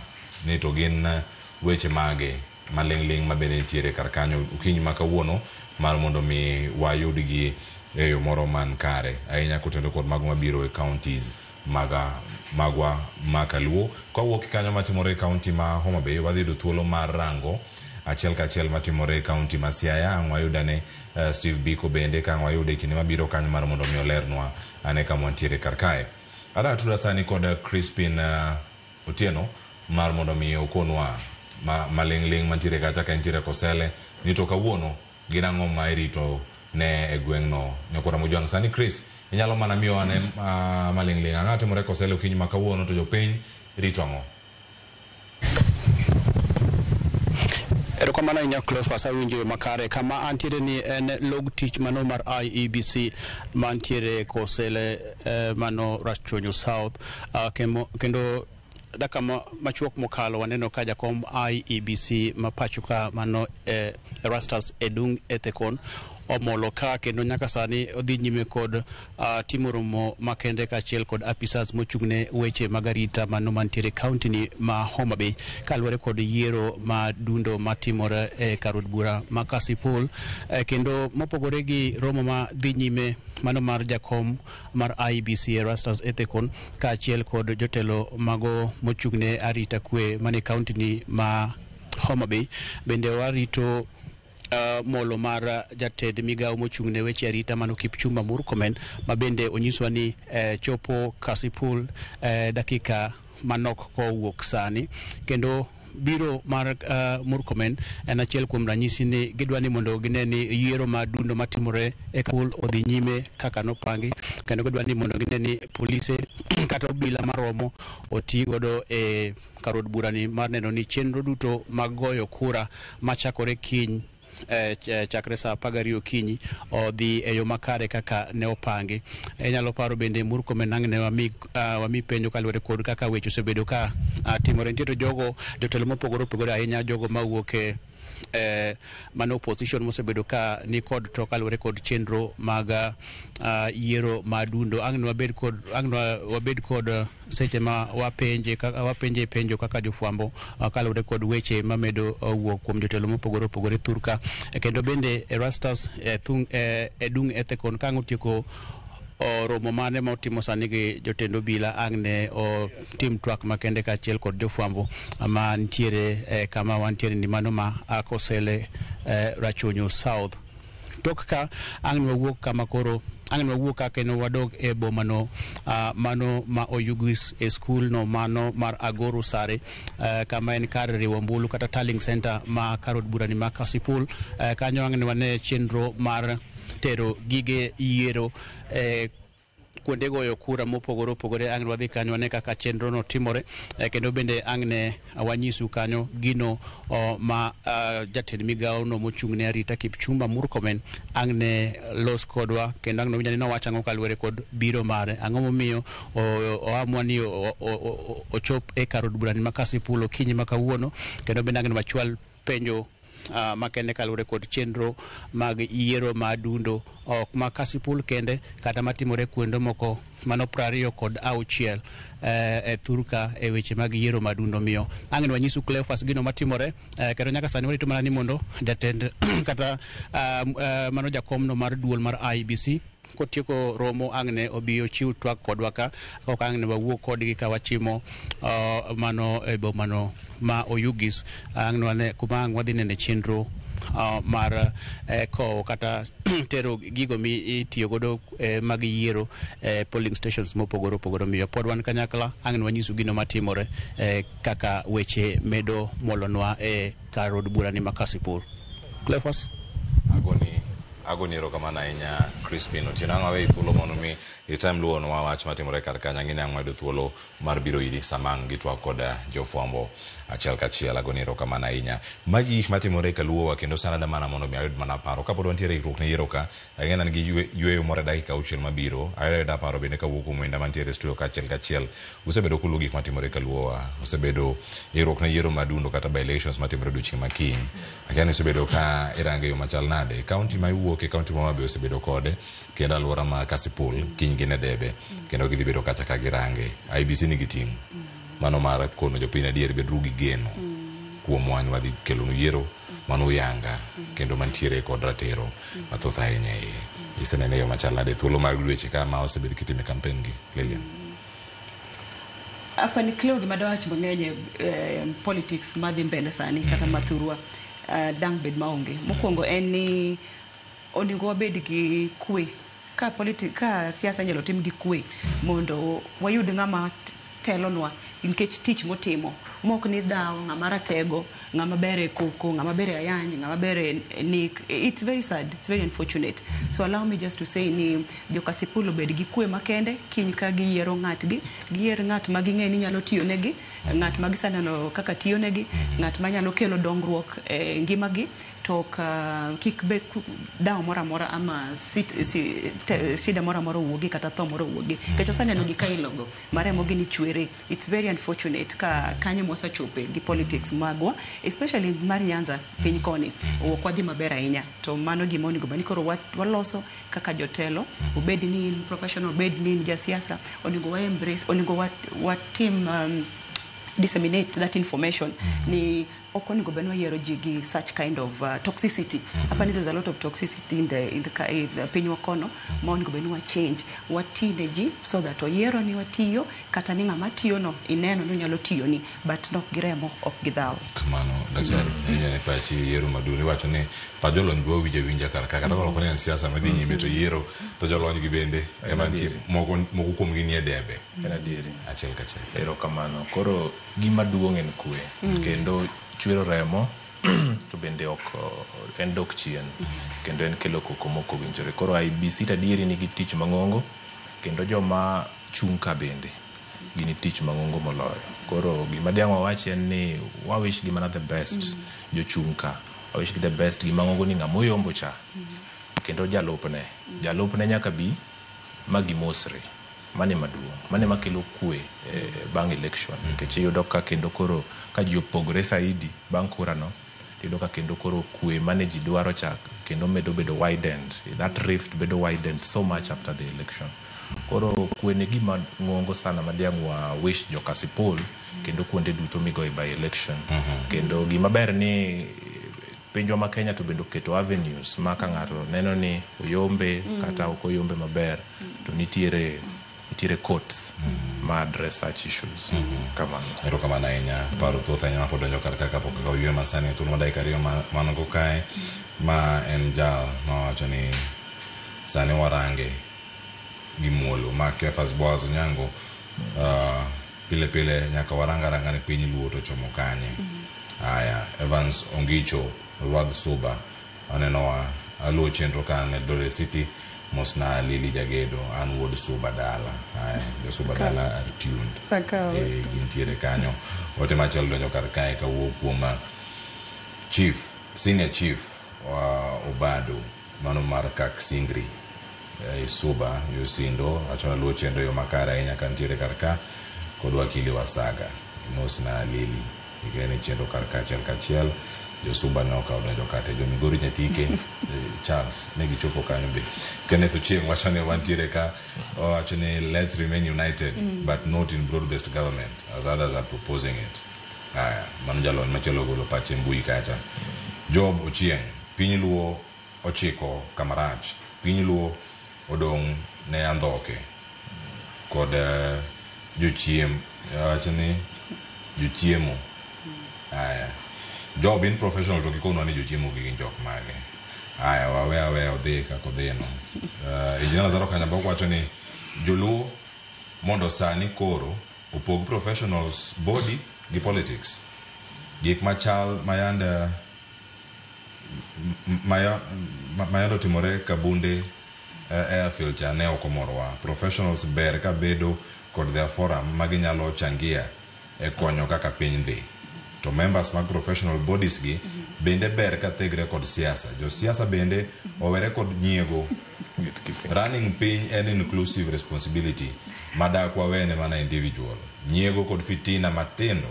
ni to gin weche mage maling'ling' ma bende nitiere kar kanyo okinyi ma kawuono mar mondo mi wayudgi e yo moro man kare ahinya kotenore kod mago mabiro e counties magwa makaluo. Kawuok kanyo matimore e kaunti ma Homa Bay wadhi yudo thuolo mar rango achiel kachiel matimore e kaunti ma Siaya. Ang' wayudane Steve Biko bende ka ang' wayude e kinde mabiro kanyo mar mondo mi olernwa ane kama wantiere kar kae. Adwa tuda sani kod Crispin Otieno mar mondo mi okonwa maling'ling' mantiere kacha ka entiere Kosele ni to kawuono gin ang'o ma irito ne e gweng'no. Nyakwar Mojwang' sani Chris inyalo mana miyo ane maling'ling' ang'o timore Kosele okinyi ma kawuono to jopiny rito ang'o? Erokamano ahinya Cleophas, awinjo makare. Kama antiere ni en log tich mano mar IEBC mantiere Kosele mano Rachuonyo South, kendo dakika machuok mokalo waneno ka jakom IEBC ma pacho ka mano Erastus Edung Ethekon omolo ka kendo nyaka sani odhi nyime kod timo romo makende kaachiel kod apisas mochung'ne weche mag arita mano mantiere kaunti ni ma Homa Bay kaluwore kod yiero ma dundo matimore e kar od bura ma Kasipul. Kendo mopogore gi romo ma dhi nyime mano mar jakom mar IEBC Erastus Ethekon kaachiel kod jotelo mago mochung'ne arita kwe mane kaunti ni ma Homa Bay, bende warito molo mar jatend migawo mochung'ne weche arita mano Kipchumba Murkomen ma bende onyiswa ni chopo Kasipul dakika manok kowuok sani. Kendo biro mar Murkomen en achiel kuom ranyisi ni gidwa ni mondo gine ni yiero ma dundo matimore e Kasipul odhi nyime kaka nopangi, kendo gidwa ni mondo gine ni polise kata obila maromo oti godo e kar od burani mar neno ni chenro duto mag goyo kura machakore kiny chakre saa 12 okinyi odhi e yo makare kaka ne opangi. Inyalo paro bende Murkomen ang' ne wami penjo kaluwore kod kaka weche osebedo ka timore. Nitie to jogo jotelo mopogore opogore ahinya, jogo mawuok e mano opposition mosebedo ka ni kod to kaluwore kod chenro mag yiero madundo. Ang' ne wabed kod seche ma wapenje penjo kaka jofwambo kaluwore kod weche mamedo wuok kuom jotelo mopogore opogore thurka. Kendo bende Erastus Edung Ethekon ka ang' otieko romo mane ma otimo sani gi jotend obila ang' ne otim twak makende kaachiel kod jofwambo ma nitiere kama wantiere ni mano ma Kosele Rachuonyo South. Tok ka ang' ne wawuok kama koro ang' ne wawuok ka kendo wadog e boma no mano ma Oyugis e skul no mano mar Agoro Sare kama en kar riwo ombulu kata tallying center ma kar od burani ma Kasipul. Kanyo ang' ne wane chenro mar tero gige yiero kuonde goyo kura mopogore opogore. Ang' wadhi kanyo wane kaka chenro no timore, kendo bende ang' ne wanyisu kanyo gino ma jatend migawo no mochung' ne arita Kipchumba Murkomen ang' ne los kodwa, kendo ang' ne winjo ni nowacho ang'o kaluwore kod biro mare, ang'o momiyo oamua ni ochop e kar od burani ma Kasipul okinyi ma kawuono, kendo bende ang' ne wachwal penjo makende kaluwore kod chenro mag yiero madundo ok ma Kasipul kende kata matimore kuonde moko mano 26 e thurka e weche mag yiero madundo. Miyo ang' ne wanyisu Cleophas gino matimore, kendo nyaka sani warito mana ni mondo jatend kata mano jakom no mar duol mar IEBC kotieko romo ang' ne obi ochiw twak kodwa ka ok ang' ne wawuo kodgi ka wachimo mano e bomano ma Oyugis. Ang' ne wane kuma ang' wadhi nene chenro mar kowo kata tero gigo mi itiyo godo mag yiero polling stations mopogore opogore. Omiyo pod wan kanyakla ang' wanyisu gino matimore kaka weche medo molonwa e kar od bura ni ma Kasipul. Cleophas. Agoni erokamano ahinya Crispin Otieno. Ang' aweyi thuolo mondo mi item luwonwa wach matimore kar kanyo. Ang'e ni ang' wayudo thuolo mar biro iri sama ang' gitwak kod jofwambo achiel kachiel. Agoni erokamano ahinya. Magi gik matimore kaluowa kendo sana da mana mondo mi ayud mana paro. Kapod wantiere e ikruok ne yiero ka, ang'e ni an gi yweyo moro e dakika 6 mabiro. Ayudo paro bende kawuok kuom wenda mantiere e studio kachiel kachiel. Usebedo kuluwo gik matimore kaluowa. Osebedo ikruok ne yiero madundo kata by elections matimore odiochieng' ma kiny. Akia ni usebedo ka irange yo machal nade. Kaunti ma iwuoke, kaunti ma Homa Bay osebedo kode, kendo alwora ma Kasipul kiny gin e debe, kendo gidhi bedo kacha ka girange. IEBC nigi ting' mano mar kono jopiny adier beduru gi geno kuomwa ni wadhi kelonu yiero mano uyanga kendo mantiere kod ratiro mathoth ahinya e iye. Isenene yo machal nade thuolo mar dweche ka ma osebed kitime campaign gi Lilian? Apani Cleo gima dawach mang'eny e politics madhi mbele sani kata mathurwa dang' bed maonge. Mokwongo en ni onego wabed gi kwe ka ka siasa inyalo tim gi kwe mondo wayud ng'ama telonwa nikech tich motimo mok ni dhawo ng'ama ratego, ng'ama ber e koko, ng'ama ber e ayany, ng'ama ber e nik. It's very sad, it's very unfortunate. So allow me just to say ni jo Kasipul obed gi kwe makende kiny ka giyiero ng'atgi, giyier ng'at ma ging'e ni nyalo tiyo negi, ng'at ma giseneno kaka tiyo negi, ng'at manyalo kelo dongruok e ngimagi, to ok kik be dhawo moro amora ama shida moro amora owuogi kata tho moro owuogi. Nikech waseneno gi Kailogo ma remo gini chwere. It's very unfortunate ka kanyo mwasechope gi politics magwa, especially mar Nyanza piny koni, ok wadhi maber ahinya. To mano gima onego bed ni koro waloso kaka jotelo, obed ni in professional, obed ni in jasiasa, onego wa embrace, onego watim disseminate that information ni ok onego bed ni wayiero ji gi such kind of toxicity. Apani there's a lot of toxicity in the pinywa kono ma onego bed ni wa change, wati ne ji so that oyiero ni watiyo kata ni ng'ama tiyo no ineno ni onyalo tiyoni but nok gi remo, ok gi dhawo. Kamano daktari, iwinjo ni pachi yiero maduong' iwacho ni pach jolony be wawinjo awinja kar ka kata ok ni en siasa madhi nyime to yiero to jolony gi bende ema nitie moko moko kuomgi nie debe. En adieri. Achiel kachiel. Erokamano. Koro gima duong' en kwe. Kendo chwero remo to bende ok en dok chien. Kendo en kelo koko mok owinjore. Koro IEBC to adieri nigi tich mang'ongo kendo joma chung' ka bende gin tich mang'ongo moloyo. Koro gima diang' wawachi en ni wa wish gi mana the best jochung' ka. Wa wish gi the best gima ng'ongo ni ng'ama oyombo cha kendo jalupne. Jalupne nyaka bi ma gimosre. Mano ema duong'. Mano ema kelo kwe bang' election. Nikech iyudo ka kendo koro ka ji opogore saidi bang' kura no, tiyudo ka kendo koro kwe mane ji dwaro cha kendo medo bedo widened. That rift bedo widened so much after the election. Koro kwe ne gima ng'ongo sana ma diang' wa wish jo Kasipul kendo kuonde duto migoye by election. Kendo gima ber ni pinjwa ma Kenya to bende oketo avenues ma ka ng'ato neno ni oyombe kata ok oyombe maber to nitiere courts ma address such issues. Kamano. Erokamano ahinya. Paro thoth ahinya mapod donjo kar ka kapok akawo yweyo masani e thuolo mar dakika 2 ma wan go kae ma en jal mawacho ni sani warange gi muolo ma Kefas Boaz Onyango pile pile nyaka warang aranga ni piny luo to chomo kanye. Aya, Evans Ongicho Rwadh Suba anenowa aluwo chenro ka an Eldoret City mosna Lili Jagedo an wuod Suba dala. Aya, jo Suba dala are tuned. Gintiere kanyo. Ote machielo donjo kar kae kawuok kuom chief, senior chief Obado mano mar Kak Singri Suba Yosindo wacho ni luwo chenro e yo makare ahinya ka nitiere kar ka kod wakili Wasaga. Mosna Lili igene chenro kar ka achiel kachiel. Josuba ne okawo donjo kate jo Migori Nyatike Charles ne gichopo kanyo be. Kenneth Ochieng wacho ni wantiere ka owacho ni let's remain united but not in broad based government as others are proposing it. Aya, mano jalony machielo ogolo pache e mbui kacha. Job Ochieng, piny luo ochiko kamarach. Piny luo odong' ne andhoke kod jochiem wacho ni jochiemo. Aya, Job in professional to gikonwa ni jochiemo gi gin jok mage. Aya, wawe aweya odhi kaka odhino. Engineer Lazaro Kanyambok wacho ni joluo mondo sani koro opog professionals body gi politics. Gik machal mayande mayande otimore Kabunde airfield cha ne ok omorowa. Professionals ber ka bedo kod their forum ma ginyalo changia e konyo kaka piny dhi. To members mag professional bodies gi bende ber ka thegre kod siasa. Josiasa bende owere kod nyiego. Running piny en inclusive responsibility madak wawene mana individual. Nyiego kod fitina matindo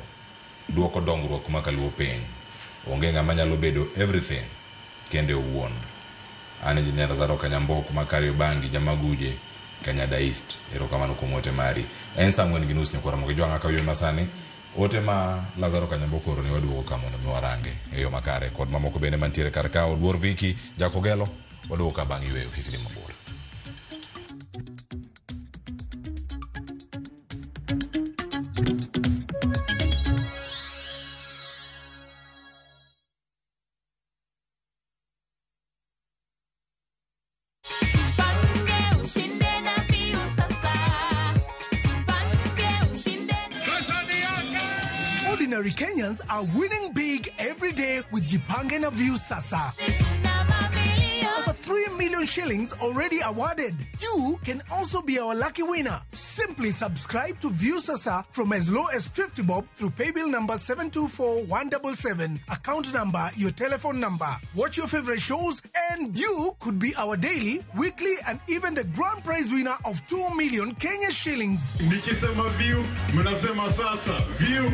duoko dongruok makaluo piny. Onge ng'ama nyalo bedo everything kende owuon. An Engineer Lazaro Kanyambok ma Kariobangi, Jamaguje, Kanyada East. Erokamano kuom ote mari. En saa 4:30 nyakwara Ramogi Jwang'a ka yo masani. Ote ma Lazaro Kanyambok oro ni waduogo ka mondo mi warange e yo makare kod mamoko bende mantiere kar ka. Oduor Viki Jakogelo waduogo ka bang' yweyo kik idhi mabor. Ordinary Kenyans are winning big every day with Jipange na Viusasa. Over 3 million shillings already awarded. You can also be our lucky winner. Simply subscribe to Viusasa from as low as 50 bob through paybill number 724177, account number, your telephone number. Watch your favorite shows and you could be our daily, weekly and even the grand prize winner of 2 million Kenya shillings. Nikisema view, mnasema sasa. View.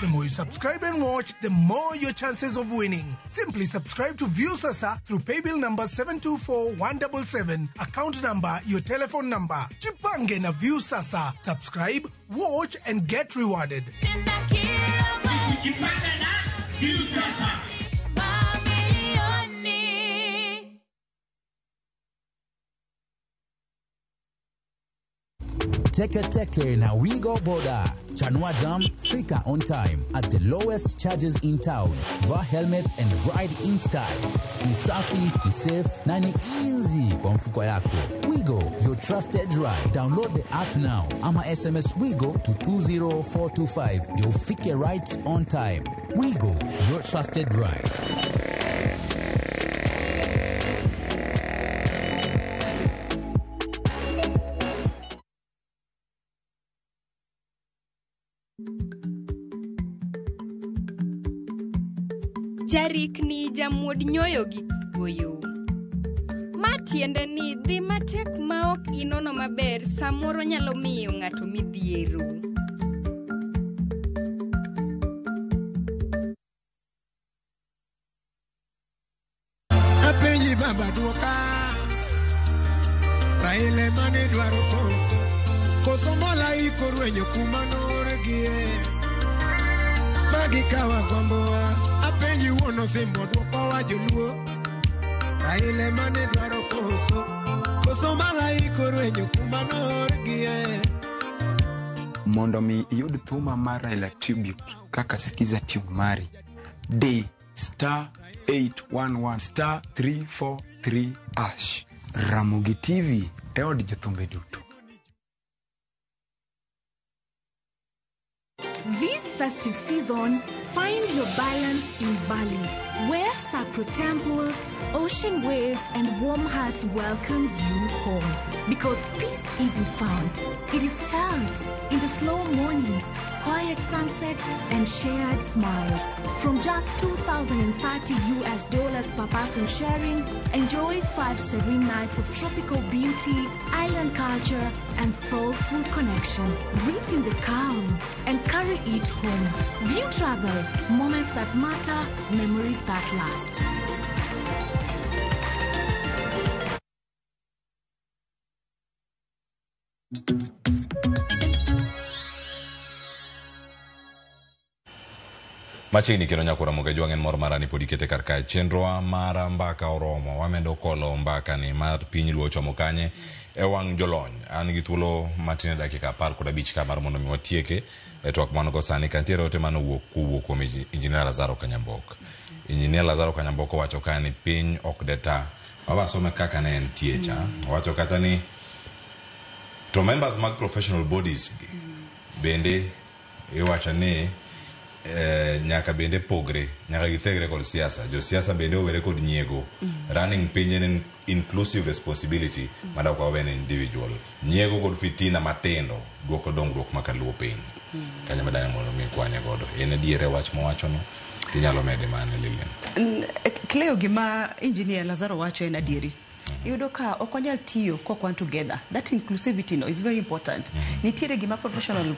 The more you subscribe and watch, the more your chances of winning. Simply subscribe to Viusasa through paybill number 724177, account number, your telephone number. Jipange na Viusasa. Subscribe, watch and get rewarded. Jipange na Viusasa. Teke Teke na Wigo Boda. Chanua Jam, fika on time at the lowest charges in town. Vaa helmet and ride in style. Ni safi, ni safe na ni easy kwa mfuko yako. Wigo, your trusted ride. Download the app now. Ama SMS Wigo to 20425. Ndio ufike right on time. Wigo, your trusted ride. Jarikni jamuod nyoyo gi goyo. Ma tiende ni dhi matek ma ok inono maber samoro nyalo miyo ng'ato midhiero. Apenji baba duoka, Raila mane dwaro koso, koso malaika orwenyo kuma noorgie. Magi kawa gombowa, apenji wuon osimbo duokowa joluo. Raila mane dwaro koso, koso malaika orwenyo kuma noorgie. Mondo mi iyud thuma mar Raila Tribute kaka Skiza Tune mari, di star 811 star 343 hash. Ramogi TV e od jothumbe duto. This festive season, find your balance in Bali, where sacred temples, ocean waves, and warm hearts welcome you home. Because peace isn't found, it is felt in the slow mornings, quiet sunset, and shared smiles. From just $2,030 US per person sharing, enjoy 5 serene nights of tropical beauty, island culture, and soulful connection. Breathe in the calm and carry it home. View Travel, moments that matter, memories that last. Machiegni kendo nyakora Mugajwang' en mor mara ni pod ikete kar kae. Chenrowa mar mbaka oromo. Wamedo kolo mbaka ni mar piny luo chomo kanye e wang' jolony. An gi thuolo matin e dakika 15 ka mar mondo mi watieke e twak man go sani. Ka nitiere ote mane owuok kowuok kuom Engineer Lazaro Kanyambok. Engineer Lazaro Kanyambok owacho ka ni piny ok deta. Baba asome kaka ne entie cha. Owacho kata ni to members mag professional bodies gi bende iwacho ni nyaka bende pogre, nyaka githegre kod siasa. Josiasa bende owere kod nyiego. Running piny en inclusive responsibility ma ok wawe ne individual. Nyiego kod fitina matindo duoko dongruok ma kaluo piny. Kanyo ma dang' mondo mi kwanye godo. En adier e wach mowachono, tinyalo mede mane Lilian? Cleo, gima Engineer Lazaro wacho en adieri. Iyudo ka ok wanyal tiyo kok wan together. That inclusivity no is very important. Nitiere gima professional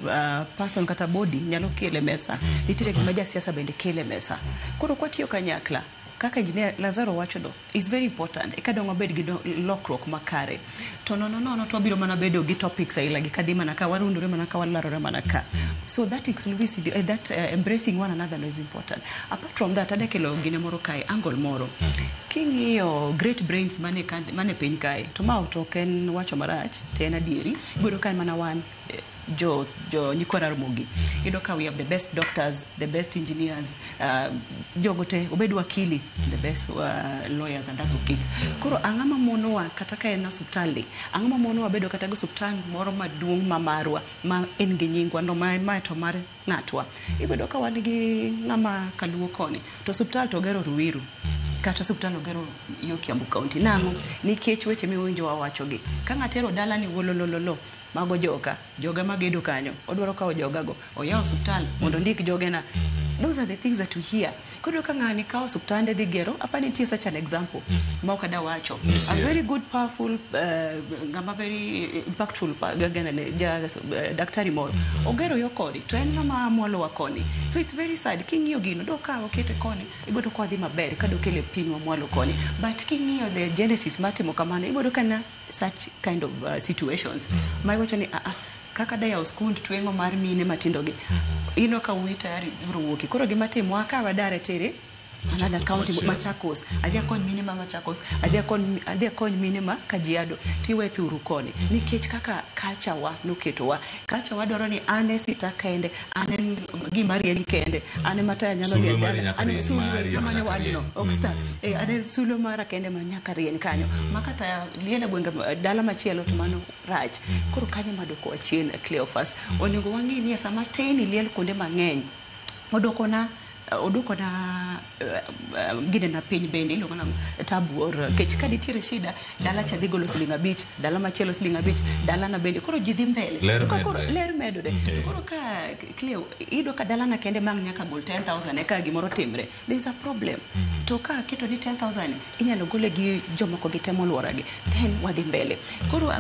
person kata body nyalo kelo e mesa. Nitiere gima jasiasa bende kelo e mesa. Koro kwatiyo kanyakla, kaka Engineer Lazaro wacho no, is very important. Eka dong wabed gi lokruok makare. To nono nono to wabiro mana bedo gi topics aila gi kadhi mana ka warundore mana ka walarore mana ka. So that inclusivity, that embracing one another no is important. Apart from that, adakelo gine moro kae, angle moro. King'iyo great brains mane, mane piny kae, to ma to ok en wacho marach, to en adieri. Ibiro ka mana wan jo nyikwa Ramogi. Iyudo ka we have the best doctors, the best engineers, jogo te, obed wakili, the best lawyers and advocates. Koro ang'ama monowa kata ka en osuptal ni, ang'ama monowa bedo kata gi osuptal moro maduong' ma marwa, ma en gi nyingwa no ma to mar ng'atwa. Ibedo ka wan gi ng'ama kaluo koni, to osuptal to ogero Ruiru. Kata osuptal ogero yo Kiambu County. Nang'o? Nikech weche miwinjo wawachogi. Ka ng'ato ero dala ni wolololo, mago joka, joga magedo kanyo, odwaro kawo jogago, oyawo osuptal mondo ondik jogena. Those are the things that we hear. Koro ka ng'ani kawo osuptande dhi gero, apa nitie such an example ma ok ada wacho. A very good powerful, ng'ama very impactful gane ja daktari moro. Ogero yo koni, to en ng'ama mwalowa koni. So it's very sad. King'iyo gino, do kawo okete koni, ibodo ka wadhi maber, ka dokele pinywa mwalo koni. But king'iyo the genesis mar timo kamano, ibodo ka na such kind of situations. Ma iwacho ni, kaka dayawo skund tweng'o mar mine matindo gi. Ino ka wuoyi tayari biro wuoki. Koro gima timo wakaw wadare tere another county Machakos. Adhi akony mine ma Machakos, adhi akony mine ma Kajiado, tiwe thuru koni. Nikech kaka culture wa noketowa. Culture wa dwaro ni an e sita kende, an en gima rieny kende, an ema taya nyalo Sulwe rieny mari dala, nyaka an rieny, sulwe mari ema kamano nyaka wadno, rieny. ok star. An en sulwe mara kende ma nyaka rieny kanyo. Ma kata liel e gwenge dala machielo to mano rach. Koro kanyo madoko chien Cleophas. Onego wang'e ni sama teni liel kuonde mang'eny, odokona gine na piny bende iluongo nang'o tabu or kech ka nitiere shida dala cha dhi golo siling 5, dala machielo siling 5, dala na bende koro ji dhi mbele. Ler To ka koro medre. ler medore. To koro ka Cleo iyudo ka dala na kende mang' nyaka gol 10,000 eka gimoro timre. There is a problem. To ka aketo ni 10,000 inyalo gole gi jomoko gi te moluora gi, then wadhi mbele. Koro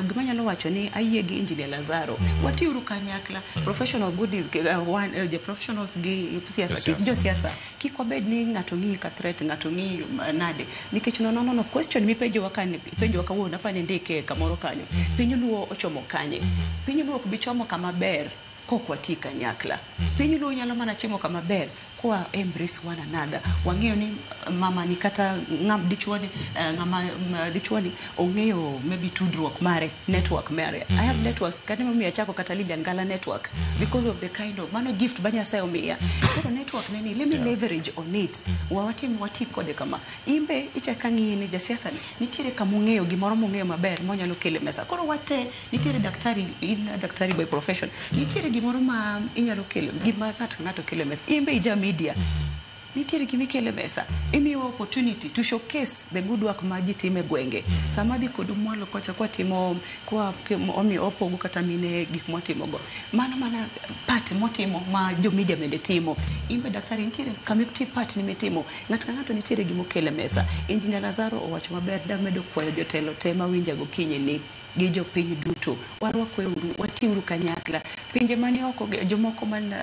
gima anyalo wacho ni ayie gi Engineer Lazaro. Watiuru kanyakla, professional bodies, one, professionals gi siasa, Josiasa. josiasa. Kik wabed ni ng'ato ng'iyi ka threat, ng'ato ng'iyi nade. Nikech no question mipenjowa ka ipenjowa kawuono, apa ni ndike kamoro kanyo. Piny Luo ochomo kanye? Piny Luo ok bi chomo kama ber kok wati kanyakla. Piny Luo nyalo mana chomo kama ber kwa embrace one another. Wang'eyo ni mama ni kata ng'am dichuo ni, ng'ama dichuo ni ong'eyo maybe tudruok mare, network mare. I have networks, kata momiyo achako kata Lilian Ngala network because of the kind of mano gift ba Nyasaye omiya. Koro network ne ni, let me leverage on it. Watim wati kode kama. Imbe ichaka ng'iyi ni jasiasa ni nitiere kama ong'eyo gimoro mong'eyo maber monyalo kelo e mesa. Koro wate nitiere daktari, in a daktari by profession. Nitiere gimoro ma inyalo kelo, gima ng'ato ka ng'ato kelo e mesa. Imbe ija media. Nitiere gima ikelo e mesa. Imiyowa opportunity to showcase the good work ma ji timo e gwenge. Sama adhi kodu mwalo kocha kwatimo, kwa omiyo opogo kata mine gik mwatimogo. Mano mana part motimo ma jo media bende timo. Imbe daktari nitiere kama iti part ni mitimo. Ng'ato ka ng'ato nitiere gima okelo e mesa. Engineer Lazaro owacho maber, damedo kwayo jotelo te mawinja gokinyi ni gi jopiny duto. Warwakweuru, watiuru kanyakla. Pinje mani oko, jomoko man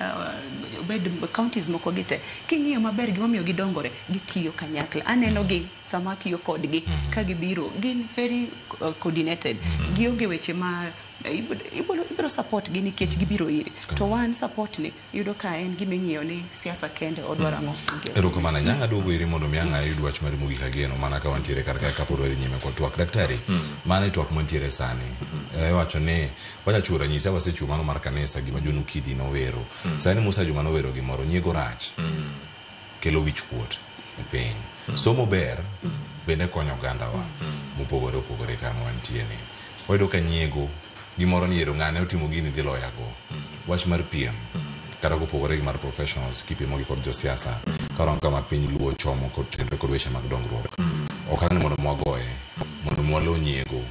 obed counties moko gi te, king'iyo maber gimomiyo gidongore, gitiyo kanyakla. Aneno gi sama atiyo kodgi ka gibiro, gin very coordinated. Gionge weche ma Ibiro support gi nikech gibiro iri. To wan support ni iyudo ka en gima ing'iyo ni siasa kende odwaro ang'o. Erokamano nyanga duogo iri mondo mi ang' ayud wach mari mogik ageno mana ka wantiere kar kae kapod wadhi nyime kod twak. Daktari, mano e twak mantiere sani. Iwacho ni wachachiwo ranyisi, wasechiwo mano mar kanisa gima John Okidi nowero. Sani Musa Juma nowero gimoro, nyiego rach. Kelo wich kuot e piny. Somo ber bende konyo ogandawa mopogore opogore kama wantie ni. Wayudo ka nyiego gimoro ni ero ng'ane otimo gini dhi loyago. Wach mar piem kata kopogore gi mar professionals kipimo gi kod josiasa karango kama piny luo chomo kod tenre kod weche mag dongruok. Okang' ni mondo mwagoye mondo mwalo nyiego.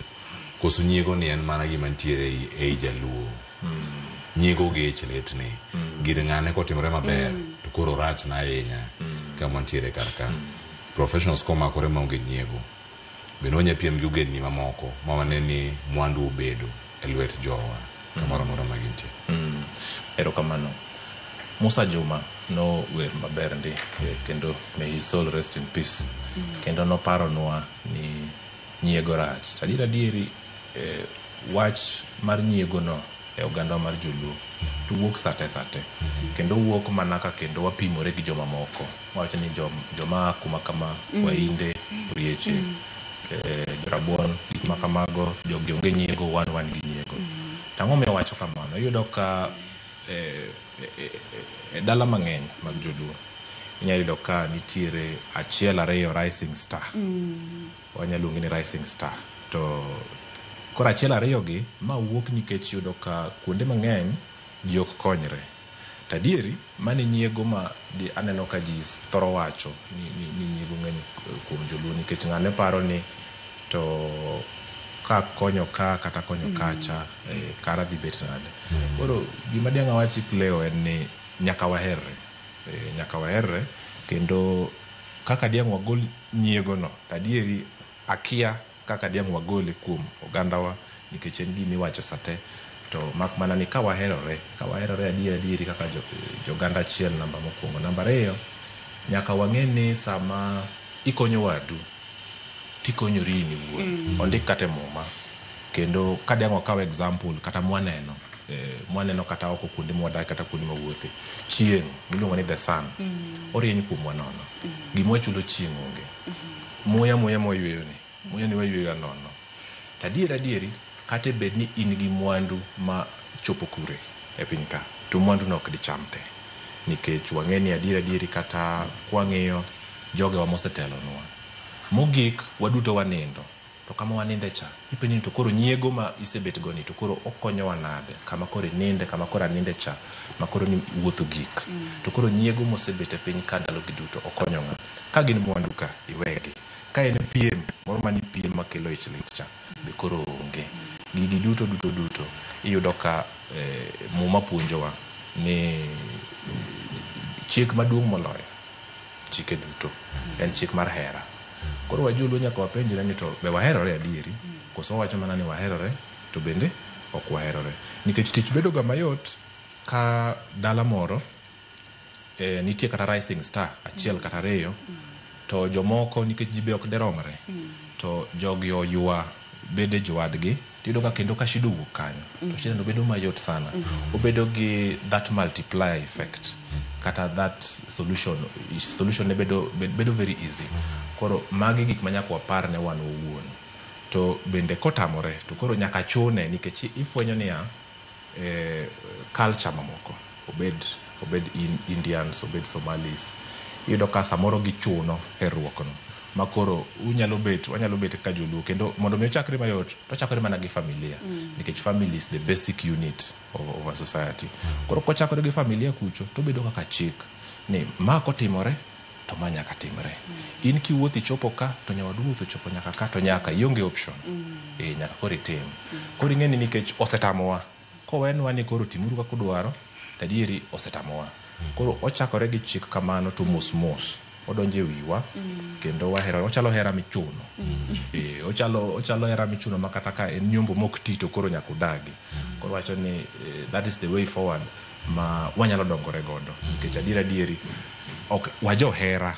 Koso nyiego ni en mana gima nitiere ei jaluo. Nyiego gi ich lit ni gir ng'ane kotimore maber to koro rach na ahinya kama wantiere kar ka. Professionals komakore maonge nyiego bende wanya piem gi ogendni mamoko ma wane ni mwandu obedo e lwet jowa kamoro amora ma gintie. Erokamano. Musa Juma no wer maber ndi kendo may his soul rest in peace. Kendo noparonwa ni nyiego rach. Adier adieri wach mar nyiego no e oganda mar joluo to wuok sate sate. Kendo wuok mana ka kendo wapimore gi jomamoko. Wawacho ni joma kuma kama Wahinde, Orieche, Jorabuon, gik ma kamago, jogi onge nyiego, wan wan gi nyiego. To ang'o miyo wacho kamano? Iyudo ka e dala mang'eny mag joluo inyalo yudo ka nitiere achiel ariyo rising star. Wanyalo luonge ni rising star. To koro achiel ariyo gi ma wuok nikech yudo ka kuonde mang'eny ji ok konyre. To adieri mano e nyiego ma aneno ka ji thoro wacho ni nyiego ng'eny kuom joluo nikech ng'ane paro ni to ka konyo ka kata konyo kacha kara dhi bet nade. Koro gima diang' awachi Cleo en ni nyaka waherre. Nyaka waherre kendo kaka diang' wagol nyiego no to adieri akia kaka diang' wagole kuom ogandawa nikech en gima iwacho sate. To mak mana ni ka waherore adier adieri kaka joganda achiel namba mokwongo. Namba ariyo, nyaka wang'e ni sama ikonyo wadu tikonyori in iwuon. Ondik kata e Muma. Kendo ka diang' wakaw example kata mwaneno mwaneno kata oko kuonde mwadak kata kuonde mwawuothe, chieng' miluongo ni the sun orieny kuomwa nono. Gima wachulo chieng' onge. Muya mwayweyo ni, muya ni wayweyo nono. To adier adieri kata bed ni in gi mwandu ma chopo kure e piny ka, to mwandu no ok dicham te. Nikech wang'e ni adier adieri kata kwang'iyo jogewa mosetelonwa. Mogik waduto wanindo. To kama waninde cha, ipenjo ni to koro nyiego ma isebet go ni to koro okonyowa nade? Kama koro ininde, kama koro aninde cha, ma koro ni wuotho gik. To koro nyiego mosebet e piny ka ndalo gi duto okonyo ng'a? Ka gin mwandu ka, iwegi. Ka en piem, moro mani piem makelo ich lit cha, be koro onge. Gigi duto duto duto iyudo ka Muma puonjowa ni chik maduong' moloyo chike duto en chik mar hera. Koro wajoluo nyaka wapenjre ni to be waherore adieri koso wawacho mana ni waherore to bende ok waherore. Nikech tich bedo ga mayot ka dala moro nitie kata rising star achiel kata ariyo to jomoko nikech ji be ok deromre to jogi oywa bede jowadgi tiyudo ka kendo ka shida owuok kanyo to shida no bedo mayot sana. Obedo gi that multiplier effect kata that solution ne bedo very easy. Koro magi gik ma nyaka wapar ne wan owuon. To bende kotamore to koro nyaka chune nikech ifwenyo niya culture mamoko obed Indians, obed Somalis, iyudo ka samoro gichuno herruok no ma koro wanyalo bet kaka joluo kendo mondo mi ochakre mayot to ochakore mana gi familia nikech family is the basic unit of a society. Koro kochakore gi familia kucho to bedo kaka chik ni ma kotimore to ma nyaka timre. In kiwuotho ichopo ka to nyawadu wuotho ochopo nyaka ka to nyaka ionge option. Nyaka koro itim. Koro ing'e ni nikech osetamowa kowenwa ni koro timuru kaka udwaro to adieri osetamowa. Koro ochakore gi chik kamano to mos mos odonjo e wiwa kendo wahero ochalo hera michuno. Ochalo hera michuno ma kata ka en nyombo mok ti to koro nyaka udagi. Koro wacho ni that is the way forward ma wanyalo dongore godo nikech adier adieri ok wajohera.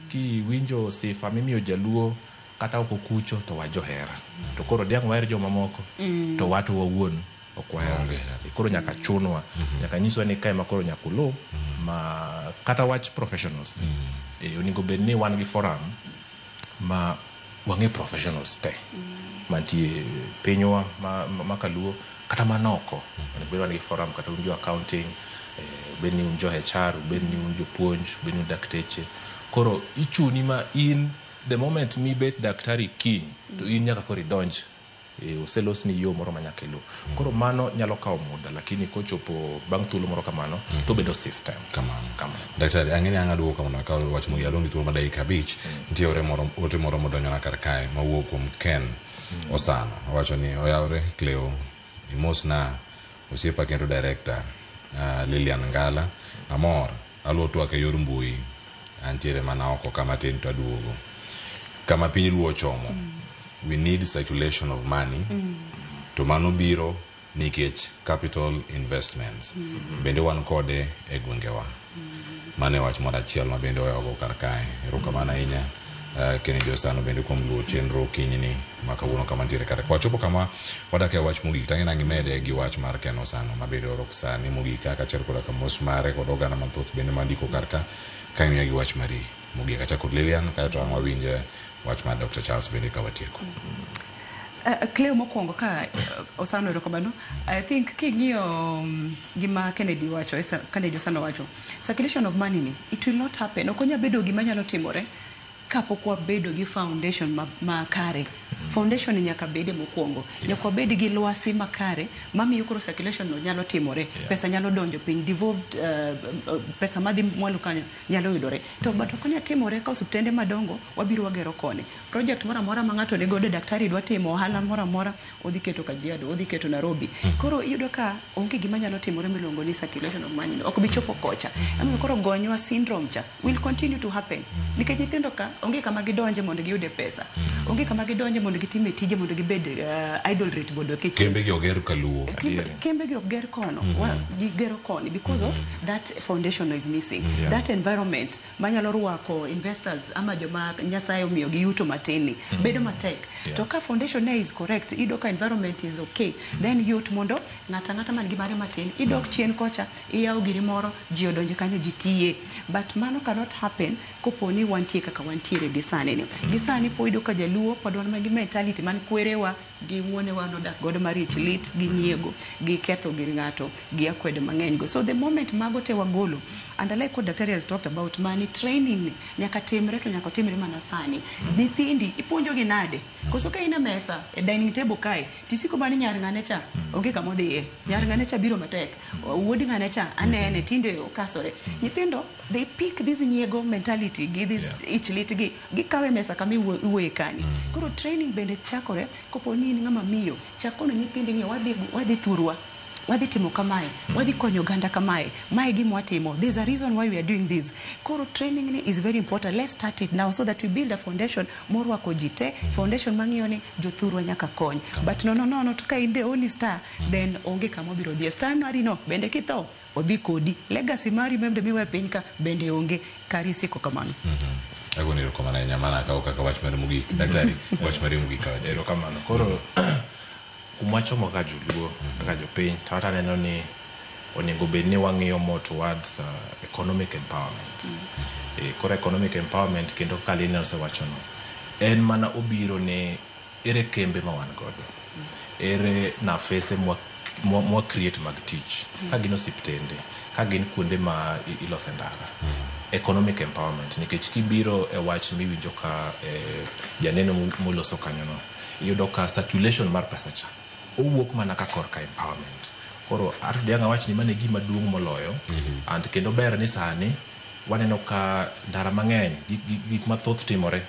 Kiwinjo sifa mimiyo jaluo kata oko kucho to wajohera. To koro diang' waher jomamoko to wato wawuon Ok waherore. Koro nyaka chunwa, nyaka nyiswa ni kae ma koro nyaka uluw ma kata wach professionals. Onego bed ni wan gi forum ma wang'e professionals te mantie pinywa ma kaluo kata manoko. Onego bed wan gi forum kata un jo accounting, obed ni un jo HR, obed ni un jopuonj, obed ni un dakteche. Koro ichuni ma in the moment mibet daktari kiny to in nyaka koro idonj, oselosni yo moro ma nyaka iluw. Koro mano nyalo kawo muda, lakini kochopo bang' thuolo moro kamano to bedo system. Kamano. Kamano. Daktari, ang'e ni ang' aduogo kamano ka wach mogik adong' gi thuolo mar dakika 5. Nitie ore moro, ote moro modonjona kar kae mawuok kuom Ken Osano. Owacho ni oyawre Cleo, imosna osiepa kendo director Lilian Ngala. Amor, aluwo twak e yor mbui. Antiere mana oko kama tin to aduogo. Kama piny luo chomo. We need circulation of money. To mano biro nikech capital investments. Bende wan kode e gwengewa. Mano e wach moro achiel ma bende oyago kar kae. Erokamano ahinya Kennedy Osano bende kuom luwo chenro okinyini ma kawuono kama ntiere kar. Wachopo kama wadak e wach mogik tang'e nang' imede gi wach mar Ken Osano ma bende oro sani mogik ka kaachiel koda ka mos mare kod oganda mathoth bende mandiko kar ka kang'iyo gi wach mari mogik. Achako kod Lilian kaeto ang' wawinj wach mar Dr. Charles bende ka watieko. Cleo mokwongo ka Osano erokamano. I think king'iyo gima Kennedy wacho, Kennedy Osano wacho, circulation of money ni, it will not happen. Ok onyal bedo gima nyalo timore kapok wabedo gi foundation ma kare. Foundation ni nyaka bede mokwongo. Nyaka wabed gi lwasi makare mamiyo koro circulation no nyalo timore. Pesa nyalo donjo piny, devolved pesa madhi mwalo kanyo nyalo yudore. To but ok onyal timore ka osiptende madongo wabiro wagero koni. Project moro amora ma ng'ato nigodo, daktari dwa timo ohala moro amora, odhi keto Kajiado, odhi keto Nairobi. Koro iyudo ka onge gima nyalo timore miluongo ni circulation of money. Ok bi chopo kocha. Emomiyo koro gonywa syndrome cha will continue to happen. Nikech nyithindo ka onge kama gidonje mondo giyude pesa. Onge kama gidonje mondo gitime tije mondo gibed idle rate bodo ke Kembe gi oger kaluo. Kembe gi ok ger kono. Gigero koni because of that foundation is missing. That environment manyalo rwako investors ama joma Nyasaye omiyo gi yuto matin ni bedo matek. To ka foundation ne is correct, iyudo ka environment is okay, then yot mondo ng'ato ang'ata man gi mare matin idok chien kocha, iyawo giri moro, ji odonje kanyo, ji tiye. But mano cannot happen kopo ni wantie kaka wantiere gi sani ni. Gi sani po iyudo ka jaluo pod wan gi mentality man kwerewa gi wuonewa nodak godo mar ich lit gi nyiego gi ketho gir ng'ato gi akwede mang'eny go. So the moment mago te wagolo, and I like what Daktari has talked about, mani training ni nyaka timre to nyaka timre mana sani. Nyithindi ipuonjo gi nade? Koso ka in e mesa e dining table kae tisiko mani nyar ng'ane cha onge kama odhiye. Nyar ng'ane cha biro matek. Wuod ng'ane cha anene tinde okasore. Nyithindo they pick this nyiego mentality gi this ich lit gi gikawe mesa kama iwuoye kani. Koro training bende chakore kopo ni in ng'ama miyo chakono nyithindi ni wadhi thurwa, wadhi timo kamae, wadhi konyo oganda kamae, mae gima watimo, there's a reason why we are doing this. Koro training ni is very important. Let's start it now so that we build a foundation morwako ji te, foundation mang'iyo ni jothurwa nyaka kony. But no, to ka in the only star, then onge kama obiro dhiye. Star mari no bende kitho odhi kodi, legacy mari bende miwe piny ka bende onge, kari siko kamano. Agoni erokamano ahinya mana akawo kaka wach mari mogik. Daktari, wach mari mogik ka watieko. Erokamano. Koro kumwachomo kaka joluo, kaka jopiny, to kata aneno ni onego bed ni wang'iyo more towards economic empowerment. Koro economic empowerment kendo kaka Lilian osewachono, en mana obiro ni ere kembe ma wan godo, ere nafese mwa create mag tich, ka gin osiptende, ka gin kuonde ma ilose ndara. Economic empowerment, nikech kibiro e wach miwinjo ka janeno moloso kanyono, iyudo ka circulation mar pesa cha owuok mana ka korka empowerment. Koro ato diang' awach ni mano e gima duong' moloyo. And kendo ber ni sani waneno ka ndara mang'eny gik mathoth timore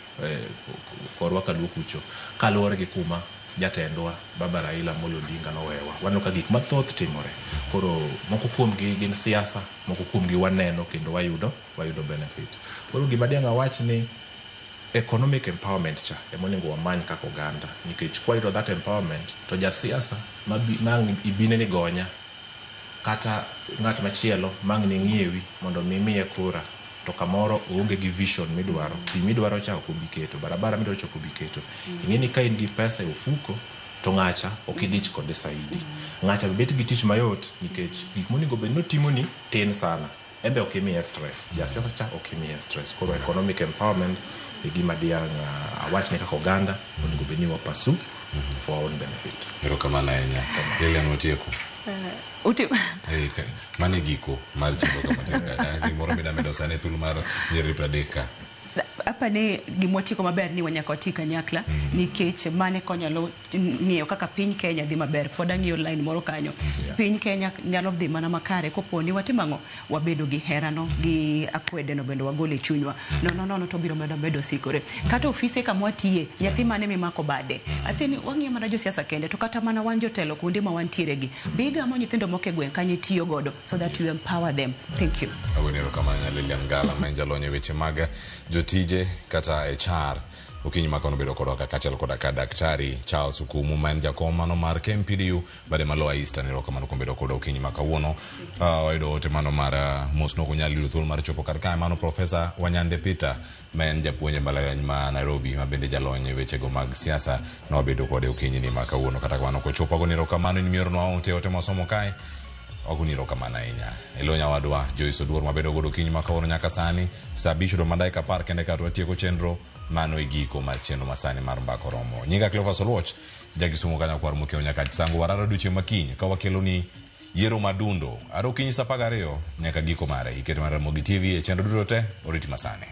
korwa kaluo kucho kaluwore gi kuma jatendwa Baba Raila Amolo Odinga nowewa. Waneno ka gik mathoth timore. Koro moko kuomgi gin siasa, moko kuomgi waneno kendo wayudo benefits. Koro gima diang' awach ni economic empowerment cha emonego wamany kaka oganda, nikech kwayudo that empowerment to jasiasa mang' ibine ni gonya kata ng'at machielo mang' ni ng'iewi mondo mi miye kura, to kamoro oonge gi vision midwaro, pi midwaro cha ok obi keto, barabara midwaro cha ok obi keto. Ing'e ni ka in gi pesa e ofuko To ng'acha ok idich kode saidi. Ng'acha be bet gi tich mayot nikech gik monego bed notimoni tin sana. Embe ok imiye stress. Jasiasa cha ok imiye stress. Koro economic empowerment e gima diang' awach ni kaka oganda onego bed ni wa pursue for our own benefit. Erokamano ahinya. Lilian watieko. Mano e giko mar chenro kama tin ka. Gimoro mida medo sani thuolo mar nyiriri 30 ka. Apani gimwatieko maber ni wanyaka wati kanyakla nikech mane konyalo ng'iyo kaka piny Kenya dhi maber. Pod ang'iyo line moro kanyo. Piny Kenya nyalo dhi mana makare kopo ni watimo ang'o? Wabedo gi herano gi akwede no bende wagolo e chunywa. Nono to biro medo bedo sikore. Kata ofise kama watiye, nyathi mane mimako bade. Athini wang'iyo mana josiasa kende to kata mana wan jotelo kuonde ma wantiere gi. Be igamo nyithindo moko e gweng' kanyo itiyo godo so that you empower them. Thank you. Agoni erokamano Lilian Ngala ma en jalony e weche mag jotije kata HR. Okinyi ma kawuono bedo kodwa kaachiel koda ka Daktari Charles Okumu ma en jakom mano mar KMPDU bade ma Lower Eastern. Erokamano kuom bedo kodwa okinyi ma kawuono. Wayudo ote mano mar mos nok onyal yudo thuolo mar chopo kar kae. Mano Profesa Wanyande Peter ma en japuonj e mbalariany ma Nairobi ma bende jalony e wechego mag siasa nobedo kode okinyi ni ma kawuono. Kata kamano kochopo agoni erokamano in mioronwa ote mwasomo kae. Agoni erokamano ahinya. Elo nyawadwa Joyce Oduor mabedo godo okinyi ma kawuono nyaka sani saa 5:10 kende ka watieko chenro. Mano e giko mar chenro masani mar Mbaka Oromo. Nyinga Cleophas Oluoch, jakisumo kanyo kwar mokiewo nyaka Sango wararo odiochieng' makiny ka wakelo ni yiero madundo. Aro okinyi saa 12 nyaka giko mare. Iketo mar Ramogi TV e chenro duto te oriti masani.